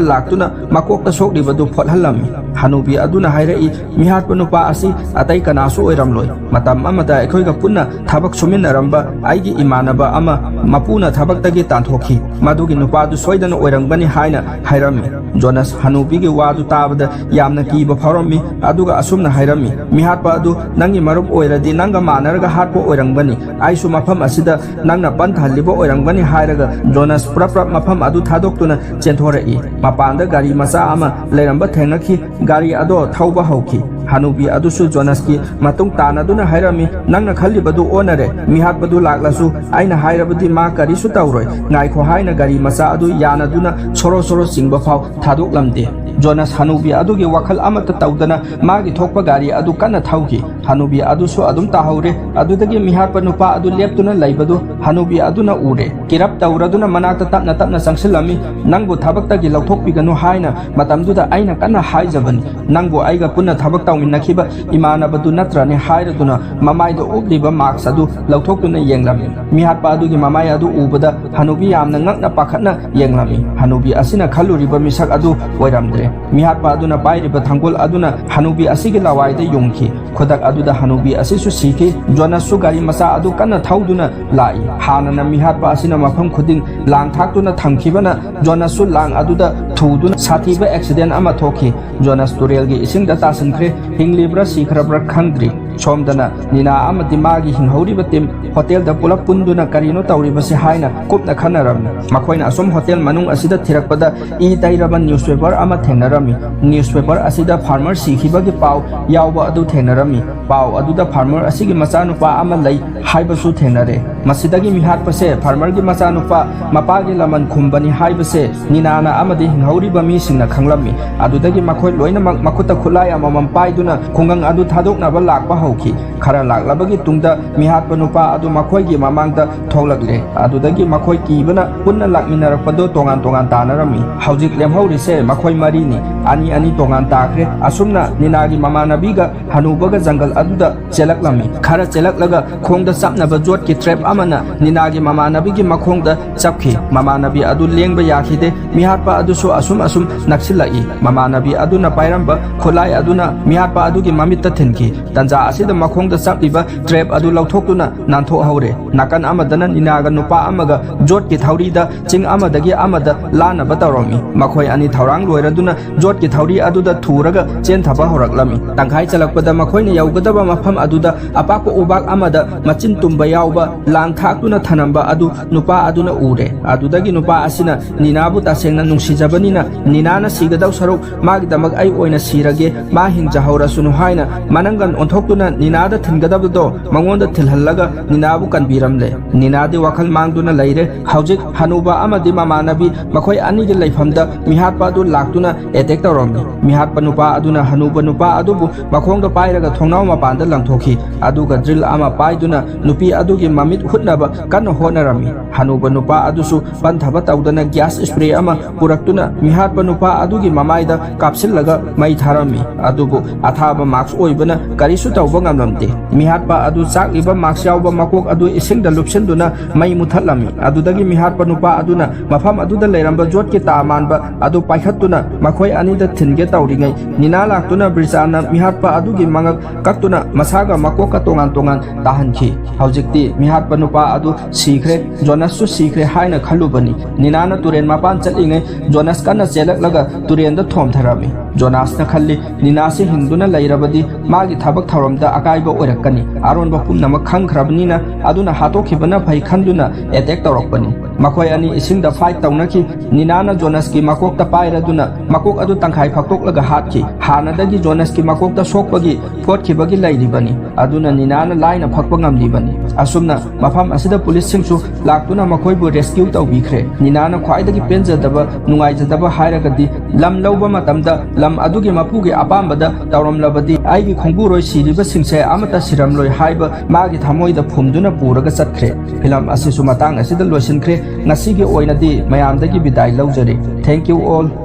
ꯂꯥꯛꯇꯨꯅ ꯃꯀꯣꯛꯇ ꯁꯣꯛꯂꯤꯕꯗꯨ ꯐꯣꯠꯍꯜꯂꯝꯃꯤ꯫ ꯍꯅꯨꯕꯤ ꯑꯗꯨꯅ ꯍꯥꯏꯔꯛꯏ, "ꯃꯤꯍꯥꯠꯄ ꯅꯨꯄꯥ ꯑꯁꯤ ꯑꯇꯩ ꯀꯅꯥꯁꯨ ꯑꯣꯏꯔꯝꯂꯣꯏ꯫ ꯃꯇꯝ ꯑꯃꯗ ꯑꯩꯈꯣꯏꯒ ꯄꯨꯟꯅ ꯊꯕꯛ ꯁꯨꯃꯤꯟꯅꯔꯝꯕ ꯑꯩꯒꯤ ꯏꯃꯥꯟꯅꯕ ꯑꯃ ꯃꯄꯨꯅ ꯊꯕꯛꯇꯒꯤ ꯇꯥꯟꯊꯣꯛꯈꯤ꯫ ꯃꯗꯨꯒꯤ ꯅꯨꯄꯥꯗꯨ ꯁꯣꯏꯗꯅ ꯑꯣꯏꯔꯝꯒꯅꯤ" ꯍꯥꯏꯅ ꯍꯥꯏꯔꯝꯃꯤ꯫ ꯖꯣꯅꯁ ꯍꯅꯨꯕꯤꯒꯤ ꯋꯥꯗꯨ ꯇꯥꯕꯗ ꯌꯥꯝꯅ ꯀꯤꯕ ꯐꯥꯎꯔꯝꯃꯤ, ꯑꯗꯨꯒ ꯑꯁꯨꯝꯅ ꯍꯥꯏꯔꯝꯃꯤ, "ꯃꯤꯍꯥꯠꯄ ꯑꯗꯨ ꯅꯪꯒꯤ ꯃꯔꯨꯞ ꯑꯣꯏꯔꯗꯤ ꯅꯪꯒ ꯃꯥꯟꯅꯔꯒ ꯍꯥꯠꯄ ꯑꯣꯏꯔꯝꯒꯅꯤ꯫ ꯑꯩꯁꯨ ꯃꯐꯝ ꯑꯁꯤꯗ ꯅꯪꯅ ꯄꯟꯊꯍꯜꯂꯤꯕ ꯑꯣꯏꯔꯝꯒꯅꯤ" ꯍꯥꯏꯔꯒ ꯖꯣꯅꯁ ꯄ꯭ꯔꯞ ꯄ꯭ꯔꯞ ꯃꯐꯝ ꯑꯗꯨ ꯊꯥꯗꯣꯛꯇꯨꯅ ꯆꯦꯟꯊꯣꯔꯛꯏ꯫ ꯃꯄꯥꯟꯗ ꯒꯥꯔꯤ ꯃꯆꯥ ꯑꯃ ꯂꯩꯔꯝꯕ ꯊꯦꯡꯅꯈꯤ꯫ ꯒꯥꯔꯤ ꯑꯗꯣ ꯊꯧꯕ ꯍꯧꯈꯤ꯫ ꯍꯅꯨꯕꯤ ꯑꯗꯨꯁꯨ ꯖꯣꯅꯁꯀꯤ ꯃꯇꯨꯡ ꯇꯥꯅꯗꯨꯅ ꯍꯥꯏꯔꯝꯃꯤ, "ꯅꯪꯅ ꯈꯜꯂꯤꯕꯗꯨ ꯑꯣꯟꯅꯔꯦ꯫ ꯃꯤꯍꯥꯠꯄꯗꯨ ꯂꯥꯛꯂꯁꯨ ꯑꯩꯅ ꯍꯥꯏꯔꯕꯗꯤ ꯃꯥ ꯀꯔꯤꯁꯨ ꯇꯧꯔꯣꯏ꯫ ꯉꯥꯏꯈꯣ" ꯍꯥꯏꯅ ꯒꯥꯔꯤ ꯃꯆꯥ ꯑꯗꯨ ꯌꯥꯅꯗꯨꯅ ꯁꯣꯔꯣ ꯁꯣꯔꯣ ꯆꯤꯡꯕ ꯐꯥꯎ ꯊꯥꯗꯣꯛꯂꯝꯗꯦ꯫ ꯖꯣꯅꯁ ꯍꯅꯨꯕꯤ ꯑꯗꯨꯒꯤ ꯋꯥꯈꯜ ꯑꯃꯠꯇ ꯇꯧꯗꯅ ꯃꯥꯒꯤ ꯊꯣꯛꯄ ꯒꯥꯔꯤ ꯑꯗꯨ ꯀꯟꯅ ꯊꯧꯈꯤ꯫ ꯍꯅꯨꯕꯤ ꯑꯗꯨꯁꯨ ꯑꯗꯨꯝ ꯇꯥꯍꯧꯔꯦ꯫ ꯑꯗꯨꯗꯒꯤ ꯃꯤꯍꯥꯠꯄ ꯅꯨꯄꯥ ꯑꯗꯨ ꯂꯦꯞꯇꯨꯅ ꯂꯩꯕꯗꯨ ꯍꯅꯨꯕꯤ ꯑꯗꯨꯅ ꯎꯔꯦ꯫ ꯀꯤꯔꯞ ꯇꯧꯔꯗꯨꯅ ꯃꯅꯥꯛꯇ ꯇꯞꯅ ꯇꯞꯅ ꯆꯪꯁꯤꯜꯂꯝꯃꯤ꯫ "ꯅꯪꯕꯨ ꯊꯕꯛꯇꯒꯤ ꯂꯧꯊꯣꯛꯄꯤꯒꯅꯨ" ꯍꯥꯏꯅ ꯃꯇꯝꯗꯨꯗ ꯑꯩꯅ ꯀꯟꯅ ꯍꯥꯏꯖꯕꯅꯤ꯫ "ꯅꯪꯕꯨ ꯑꯩꯒ ꯄꯨꯟꯅ ꯊꯕꯛ ꯇꯧꯃꯤꯟꯅꯈꯤꯕ ꯏꯃꯥꯟꯅꯕꯗꯨ ꯅꯠꯇ꯭ꯔꯅꯦ ꯍꯥꯏꯔꯗꯨꯅ ꯃꯃꯥꯏꯗ ꯎꯞꯂꯤꯕ ꯃꯥꯛꯁ ꯑꯗꯨ ꯂꯧꯊꯣꯛꯇꯨꯅ ꯌꯦꯡꯂꯝꯃꯤ꯫ ꯃꯤꯍꯥꯠꯄ ꯑꯗꯨꯒꯤ ꯃꯃꯥꯏ ꯑꯗꯨ ꯎꯕꯗ ꯍꯅꯨꯕꯤ ꯌꯥꯝꯅ ꯉꯛꯅ ꯄꯥꯈꯠꯅ ꯌꯦꯡꯂꯝꯃꯤ꯫ ꯍꯅꯨꯕꯤ ꯑꯁꯤꯅ ꯈꯜꯂꯨꯔꯤꯕ ꯃꯤꯁꯛ ꯑꯗꯨ ꯑꯣꯏꯔꯝꯗ꯭ꯔꯦ꯫ ꯃꯤꯍꯥꯠꯄ ꯑꯗꯨꯅ ꯄꯥꯏꯔꯤꯕ ꯊꯥꯡꯒꯣꯜ ꯑꯗꯨꯅ ꯍꯅꯨꯕꯤ ꯑꯁꯤꯒꯤ ꯂꯋꯥꯏꯗ ꯌꯨꯡꯈꯤ꯫ ꯈꯨꯗꯛ ꯑꯗꯨꯗ ꯍꯅꯨꯕꯤ ꯑꯁꯤꯁꯨ ꯁꯤꯈꯤ꯫ ꯖꯣꯅꯁꯁꯨ ꯒꯥꯔꯤ ꯃꯆꯥ ꯑꯗꯨ ꯀꯟꯅ ꯊꯧꯗꯨꯅ ꯂꯥꯛꯏ꯫ ꯍꯥꯟꯅꯅ ꯃꯤꯍꯥꯠꯄ ꯑꯁꯤꯅ ꯃꯐꯝ ꯈꯨꯗꯤꯡ ꯂꯥꯡ ꯊꯥꯛꯇꯨꯅ ꯊꯝꯈꯤꯕꯅ ꯖꯣꯅꯁꯁꯨ ꯂꯥꯡ ꯑꯗꯨꯗ ꯊꯨꯗꯨꯅ ꯁꯥꯊꯤꯕ ꯑꯦꯛꯁꯤꯗꯦꯟ ꯑꯃ ꯊꯣꯛꯈꯤ꯫ ꯖꯣꯅꯁ ꯇꯨꯔꯦꯜꯒꯤ ꯏꯁꯤꯡꯗ ꯇꯥꯁꯤꯟꯈ꯭ꯔꯦ꯫ ꯍꯤꯡꯂꯤꯕ꯭ꯔꯥ ꯁꯤꯈ꯭ꯔꯕ꯭ꯔꯥ ꯈꯪꯗ꯭ꯔꯤ꯫ ꯁꯣꯝꯗꯅ ꯅꯤꯅꯥ ꯑꯃꯗꯤ ꯃꯥꯒꯤ ꯍꯤꯡꯍꯧꯔꯤꯕ ꯇꯤꯝ ꯍꯣꯇꯦꯜꯗ ꯄꯨꯂꯞ ꯄꯨꯟꯗꯨꯅ ꯀꯔꯤꯅꯣ ꯇꯧꯔꯤꯕꯁꯦ ꯍꯥꯏꯅ ꯀꯨꯞꯅ ꯈꯟꯅꯔꯝꯃꯤ꯫ ꯃꯈꯣꯏꯅ ꯑꯁꯨꯝ ꯍꯣꯇꯦꯜ ꯃꯅꯨꯡ ꯑꯁꯤꯗ ꯊꯤꯔꯛꯄꯗ ꯏ ꯇꯩꯔꯕ ꯅ꯭ꯌꯨꯁꯄꯦꯄꯔ ꯑꯃ ꯊꯦꯡꯅꯔꯝꯃꯤ꯫ ꯅ꯭ꯌꯨꯁꯄꯦꯄꯔ ꯑꯁꯤꯗ ꯐꯥꯔꯃꯔ ꯁꯤꯈꯤꯕꯒꯤ ꯄꯥꯎ ꯌꯥꯎꯕ ꯑꯗꯨ ꯊꯦꯡꯅꯔꯝꯃꯤ꯫ ꯄꯥꯎ ꯑꯗꯨꯗ ꯐꯥꯔꯃꯔ ꯑꯁꯤꯒꯤ ꯃꯆꯥꯅꯨꯄꯥ ꯑꯃ ꯂꯩ ꯍꯥꯏꯕꯁꯨ ꯊꯦꯡꯅꯔꯦ꯫ ꯃꯁꯤꯗꯒꯤ ꯃꯤꯍꯥꯠꯄꯁꯦ ꯐꯥꯔꯃꯔꯒꯤ ꯃꯆꯥꯅꯨꯄꯥ ꯃꯄꯥꯒꯤ ꯂꯃꯟ ꯈꯨꯝꯕꯅꯤ ꯍꯥꯏꯕꯁꯦ ꯅꯤꯅꯥꯅ ꯑꯃꯗꯤ ꯍꯤꯡꯍꯧꯔꯤꯕ ꯃꯤꯁꯤꯡꯅ ꯈꯪꯂꯝꯃꯤ꯫ ꯑꯗꯨꯗꯒꯤ ꯃꯈꯣꯏ ꯂꯣꯏꯅꯃꯛ ꯃꯈꯨꯠꯇ ꯈꯨꯠꯂꯥꯏ ꯑꯃꯃꯝ ꯄꯥꯏꯗꯨꯅ ꯈꯨꯡꯒꯪ ꯑꯗꯨ ꯊꯥꯗꯣꯛꯅꯕ ꯂꯥꯛꯄ ꯍꯧꯈꯤ꯫ ꯈꯔ ꯂꯥꯛꯂꯕꯒꯤ ꯇꯨꯡꯗ ꯃꯤꯍꯥꯠꯄ ꯅꯨꯄꯥ ꯑꯗꯨ ꯃꯈꯣꯏꯒꯤ ꯃꯃꯥꯡꯗ ꯊꯣꯛꯂꯛꯂꯦ꯫ ꯑꯗꯨꯗꯒꯤ ꯃꯈꯣꯏ ꯀꯤꯕꯅ ꯄꯨꯟꯅ ꯂꯥꯛꯃꯤꯟꯅꯔꯛꯄꯗꯨ ꯇꯣꯉꯥꯟ ꯇꯣꯉꯥꯟ ꯇꯥꯅꯔꯝꯃꯤ꯫ ꯍꯧꯖꯤꯛ ꯂꯦꯝꯍꯧꯔꯤꯁꯦ ꯃꯈꯣꯏ ꯃꯔꯤꯅꯤ꯫ ꯑꯅꯤ ꯑꯅꯤ ꯇꯣꯉꯥꯟ ꯇꯥꯈ꯭ꯔꯦ꯫ ꯑꯁꯨꯝꯅ ꯅꯤꯅꯥꯒꯤ ꯃꯃꯥꯟꯅꯕꯤꯒ ꯍꯅꯨꯕꯒ ꯖꯪꯒꯜ ꯑꯗꯨꯗ ꯆꯦꯜꯂꯛꯂꯝꯃꯤ꯫ ꯈꯔ ꯆꯦꯜꯂꯛꯂꯒ ꯈꯣꯡꯗ ꯆꯞꯅꯕ ꯖꯣꯠꯀꯤ ꯇ꯭ꯔꯦꯞ ꯑꯃꯅ ꯅꯤꯅꯥꯒꯤ ꯃꯃꯥꯟꯅꯕꯤꯒꯤ ꯃꯈꯣꯡꯗ ꯆꯞꯈꯤ꯫ ꯃꯃꯥꯟꯅꯕꯤ ꯑꯗꯨ ꯂꯦꯡꯕ ꯌꯥꯈꯤꯗꯦ꯫ ꯃꯤꯍꯥꯠꯄ ꯑꯗꯨꯁꯨ ꯑꯁꯨꯝ ꯑꯁꯨꯝ ꯅꯛꯁꯤꯜꯂꯛꯏ꯫ ꯃꯃꯥꯟꯅꯕꯤ ꯑꯗꯨꯅ ꯄꯥꯏꯔꯝꯕ ꯈꯨꯠꯂꯥꯏ ꯑꯗꯨꯅ ꯃꯤꯍꯥꯠꯄ ꯑꯗꯨꯒꯤ ꯃꯃꯤꯠꯇ ꯊꯤꯟꯈꯤ꯫ ꯇꯟꯖꯥ ꯑꯁꯤꯗ ꯃꯈꯣꯡꯗ ꯆꯞꯂꯤꯕ ꯇ꯭ꯔꯦꯞ ꯑꯗꯨ ꯂꯧꯊꯣꯛꯇꯨꯅ ꯅꯥꯟꯊꯣꯛꯍꯧꯔꯦ꯫ ꯅꯥꯀꯟ ꯑꯃꯗꯅ ꯅꯤꯅꯥꯒ ꯅꯨꯄꯥ ꯑꯃꯒ ꯖꯣꯠꯀꯤ ꯊꯧꯔꯤꯗ ꯆꯤꯡ ꯑꯃꯗꯒꯤ ꯑꯃꯗ ꯂꯥꯟꯅꯕ ꯇꯧꯔꯝꯃꯤ꯫ ꯃꯈꯣꯏ ꯑꯅꯤ ꯊꯧꯔꯥꯡ ꯂꯣꯏꯔꯗꯨꯅ ꯖꯣꯠꯀꯤ ꯊꯧꯔꯤ ꯑꯗꯨꯗ ꯊꯨꯔꯒ ꯆꯦꯟꯊꯕ ꯍꯧꯔꯛꯂꯝꯃꯤ꯫ ꯇꯪꯈꯥꯏ ꯆꯜꯂꯛꯄꯗ ꯃꯈꯣꯏꯅ ꯌꯧꯒꯗꯕ ꯃꯐꯝ ꯑꯗꯨꯗ ꯑꯄꯥꯛꯄ ꯎꯕꯥꯛ ꯑꯃꯗ ꯃꯆꯤꯟ ꯇꯨꯝꯕ ꯌꯥꯎꯕ ꯂꯥꯡ ꯊꯥꯛꯇꯨꯅ ꯊꯅꯝꯕ ꯑꯗꯨ ꯅꯨꯄꯥ ꯑꯗꯨꯅ ꯎꯔꯦ꯫ ꯑꯗꯨꯗꯒꯤ ꯅꯨꯄꯥ ꯑꯁꯤꯅ ꯅꯤꯅꯥꯕꯨ ꯇꯁꯦꯡꯅ ꯅꯨꯡꯁꯤꯖꯕꯅꯤꯅ ꯅꯤꯅꯥꯅ ꯁꯤꯒꯗꯧ ꯁꯔꯨꯛ ꯃꯥꯒꯤꯗꯃꯛ ꯑꯩ ꯑꯣꯏꯅ ꯁꯤꯔꯒꯦ, ꯃꯥ ꯍꯤꯡꯖꯍꯧꯔꯁꯅꯨ ꯍꯥꯏꯅ ꯃꯅꯪꯒꯟ ꯑꯣꯟꯊꯣꯛꯇꯨꯅ ꯅꯤꯅꯥꯗ ꯊꯤꯟꯒꯗꯕꯗꯣ ꯃꯉꯣꯟꯗ ꯊꯤꯜꯍꯜꯂꯒ ꯅꯤꯅꯥꯕꯨ ꯀꯟꯕꯤꯔꯝꯂꯦ꯫ ꯅꯤꯅꯥꯗꯤ ꯋꯥꯈꯜ ꯃꯥꯡꯗꯨꯅ ꯂꯩꯔꯦ꯫ ꯍꯧꯖꯤꯛ ꯍꯅꯨꯕ ꯑꯃꯗꯤ ꯃꯃꯥꯟꯅꯕꯤ ꯃꯈꯣꯏ ꯑꯅꯤꯒꯤ ꯂꯩꯐꯝꯗ ꯃꯤꯍꯥꯠꯄ ꯑꯗꯨ ꯂꯥꯛꯇꯨꯅ ꯑꯦꯇꯦꯛ ꯇꯧꯔꯝꯃꯤ꯫ ꯃꯤꯍꯥꯠꯄ ꯅꯨꯄꯥ ꯑꯗꯨꯅ ꯍꯅꯨꯕ ꯅꯨꯄꯥ ꯑꯗꯨꯕꯨ ꯃꯈꯣꯡꯗ ꯄꯥꯏꯔꯒ ꯊꯣꯡꯅꯥꯎ ꯃꯄꯥꯟꯗ ꯂꯪꯊꯣꯛꯈꯤ꯫ ꯑꯗꯨꯒ ꯗ꯭ꯔꯤꯜ ꯑꯃ ꯄꯥꯏꯗꯨꯅ ꯅꯨꯄꯤ ꯑꯗꯨꯒꯤ ꯃꯃꯤꯠ ꯍꯨꯠꯅꯕ ꯀꯟꯅ ꯍꯣꯠꯅꯔꯝꯃꯤ꯫ ꯍꯅꯨꯕ ꯅꯨꯄꯥ ꯑꯗꯨꯁꯨ ꯄꯟꯊꯕ ꯇꯧꯗꯅ ꯒ꯭ꯌꯥꯁ ꯁ꯭ꯄ꯭ꯔꯦ ꯑꯃ ꯄꯨꯔꯛꯇꯨꯅ ꯃꯤꯍꯥꯠꯄ ꯅꯨꯄꯥ ꯑꯗꯨꯒꯤ ꯃꯃꯥꯏꯗ ꯀꯥꯞꯁꯤꯜꯂꯒ ꯃꯩ ꯊꯥꯔꯝꯃꯤ꯫ ꯑꯗꯨꯕꯨ ꯑꯊꯥꯕ ꯃꯥꯛꯁ ꯑꯣꯏꯕꯅ ꯀꯔꯤꯁꯨ ꯇꯧꯕ ꯉꯝꯂꯝꯗꯦ꯫ ꯃꯤꯍꯥꯠꯄ ꯑꯗꯨ ꯆꯥꯛꯂꯤꯕ ꯃꯥꯛꯁ ꯌꯥꯎꯕ ꯃꯀꯣꯛ ꯑꯗꯨ ꯏꯁꯤꯡꯗ ꯂꯨꯞꯁꯤꯟꯗꯨꯅ ꯃꯩ ꯃꯨꯊꯠꯂꯝꯃꯤ꯫ ꯑꯗꯨꯗꯒꯤ ꯃꯤꯍꯥꯠꯄ ꯅꯨꯄꯥ ꯑꯗꯨꯅ ꯃꯐꯝ ꯑꯗꯨꯗ ꯂꯩꯔꯝꯕ ꯌꯣꯠꯀꯤ ꯇꯥ ꯃꯥꯟꯕ ꯑꯗꯨ ꯄꯥꯏꯈꯠꯇꯨꯅ ꯃꯈꯣꯏ ꯑꯅꯤꯗ ꯊꯤꯟꯒꯦ ꯇꯧꯔꯤꯉꯩ, ꯅꯤꯅꯥ ꯂꯥꯛꯇꯨꯅ ꯕ꯭ꯔꯤꯖꯥꯟꯅ ꯃꯤꯍꯥꯠꯄ ꯑꯗꯨꯒꯤ ꯃꯉꯛ ꯀꯛꯇꯨꯅ ꯃꯁꯥꯒ ꯃꯀꯣꯛꯀ ꯇꯣꯉꯥꯟ ꯇꯣꯉꯥꯟ ꯇꯥꯍꯟꯈꯤ꯫ ꯍꯧꯖꯤꯛꯇꯤ ꯃꯤꯍꯥꯠꯄ ꯅꯨꯄꯥ ꯑꯗꯨ ꯁꯤꯈ꯭ꯔꯦ, ꯖꯣꯅꯁꯁꯨ ꯁꯤꯈ꯭ꯔꯦ ꯍꯥꯏꯅ ꯈꯜꯂꯨꯕꯅꯤ꯫ ꯅꯤꯅꯥꯅ ꯇꯨꯔꯦꯟ ꯃꯄꯥꯟ ꯆꯠꯂꯤꯉꯩ ꯖꯣꯅꯁ ꯀꯟꯅ ꯆꯦꯜꯂꯛꯂꯒ ꯇꯨꯔꯦꯟꯗ ꯊꯣꯝꯊꯔꯝꯃꯤ꯫ ꯖꯣꯅꯥꯁꯅ ꯈꯜꯂꯤ, ꯅꯤꯅꯥꯁꯤ ꯍꯤꯡꯗꯨꯅ ꯂꯩꯔꯕꯗꯤ ꯃꯥꯒꯤ ꯊꯕꯛ ꯊꯧꯔꯝꯗ ꯑꯀꯥꯏꯕ ꯑꯣꯏꯔꯛꯀꯅꯤ꯫ ꯑꯔꯣꯟꯕ ꯄꯨꯝꯅꯃꯛ ꯈꯪꯈ꯭ꯔꯕꯅꯤꯅ ꯑꯗꯨꯅ ꯍꯥꯠꯇꯣꯛꯈꯤꯕꯅ ꯐꯩ ꯈꯟꯗꯨꯅ ꯑꯦꯇꯦꯛ ꯇꯧꯔꯛꯄꯅꯤ꯫ ꯃꯈꯣꯏ ꯑꯅꯤ ꯏꯁꯤꯡꯗ ꯐꯥꯏꯠ ꯇꯧꯅꯈꯤ꯫ ꯅꯤꯅꯥꯅ ꯖꯣꯅꯁꯀꯤ ꯃꯀꯣꯛꯇ ꯄꯥꯏꯔꯗꯨꯅ ꯃꯀꯣꯛ ꯑꯗꯨ ꯇꯪꯈꯥꯏ ꯐꯛꯇꯣꯛꯂꯒ ꯍꯥꯠꯈꯤ꯫ ꯍꯥꯟꯅꯗꯒꯤ ꯖꯣꯅꯁꯀꯤ ꯃꯀꯣꯛꯇ ꯁꯣꯛꯄꯒꯤ ꯐꯣꯠꯈꯤꯕꯒꯤ ꯂꯩꯔꯤꯕꯅꯤ꯫ ꯑꯗꯨꯅ ꯅꯤꯅꯥꯅ ꯂꯥꯏꯅ ꯐꯛꯄ ꯉꯝꯂꯤꯕꯅꯤ꯫ ꯑꯁꯨꯝꯅ ꯃꯐꯝ ꯑꯁꯤꯗ ꯄꯨꯂꯤꯁꯁꯤꯡꯁꯨ ꯂꯥꯛꯇꯨꯅ ꯃꯈꯣꯏꯕꯨ ꯔꯦꯁꯀ꯭ꯌꯨ ꯇꯧꯕꯤꯈ꯭ꯔꯦ꯫ ꯅꯤꯅꯥꯅ ꯈ꯭ꯋꯥꯏꯗꯒꯤ ꯄꯦꯟꯖꯗꯕ, ꯅꯨꯡꯉꯥꯏꯖꯗꯕ ꯍꯥꯏꯔꯒꯗꯤ ꯂꯝ ꯂꯧꯕ ꯃꯇꯝꯗ ꯂꯝ ꯑꯗꯨꯒꯤ ꯃꯄꯨꯒꯤ ꯑꯄꯥꯝꯕꯗ ꯇꯧꯔꯝꯂꯕꯗꯤ ꯑꯩꯒꯤ ꯈꯣꯡꯕꯨꯔꯣꯏ ꯁꯤꯔꯤꯕꯁꯤꯡꯁꯦ ꯑꯃꯠꯇ ꯁꯤꯔꯝꯂꯣꯏ ꯍꯥꯏꯕ ꯃꯥꯒꯤ ꯊꯃꯣꯏꯗ ꯐꯨꯝꯗꯨꯅ ꯄꯨꯔꯒ ꯆꯠꯈ꯭ꯔꯦ꯫ ꯐꯤꯂꯝ ꯑꯁꯤꯁꯨ ꯃꯇꯥꯡ ꯑꯁꯤꯗ ꯂꯣꯏꯁꯤꯟꯈ꯭ꯔꯦ꯫ ꯉꯁꯤꯒꯤ ꯑꯣꯏꯅꯗꯤ ꯃꯌꯥꯝꯗꯒꯤ ꯕꯤꯗꯥꯏ ꯂꯧꯖꯔꯤ꯫ Thank you all.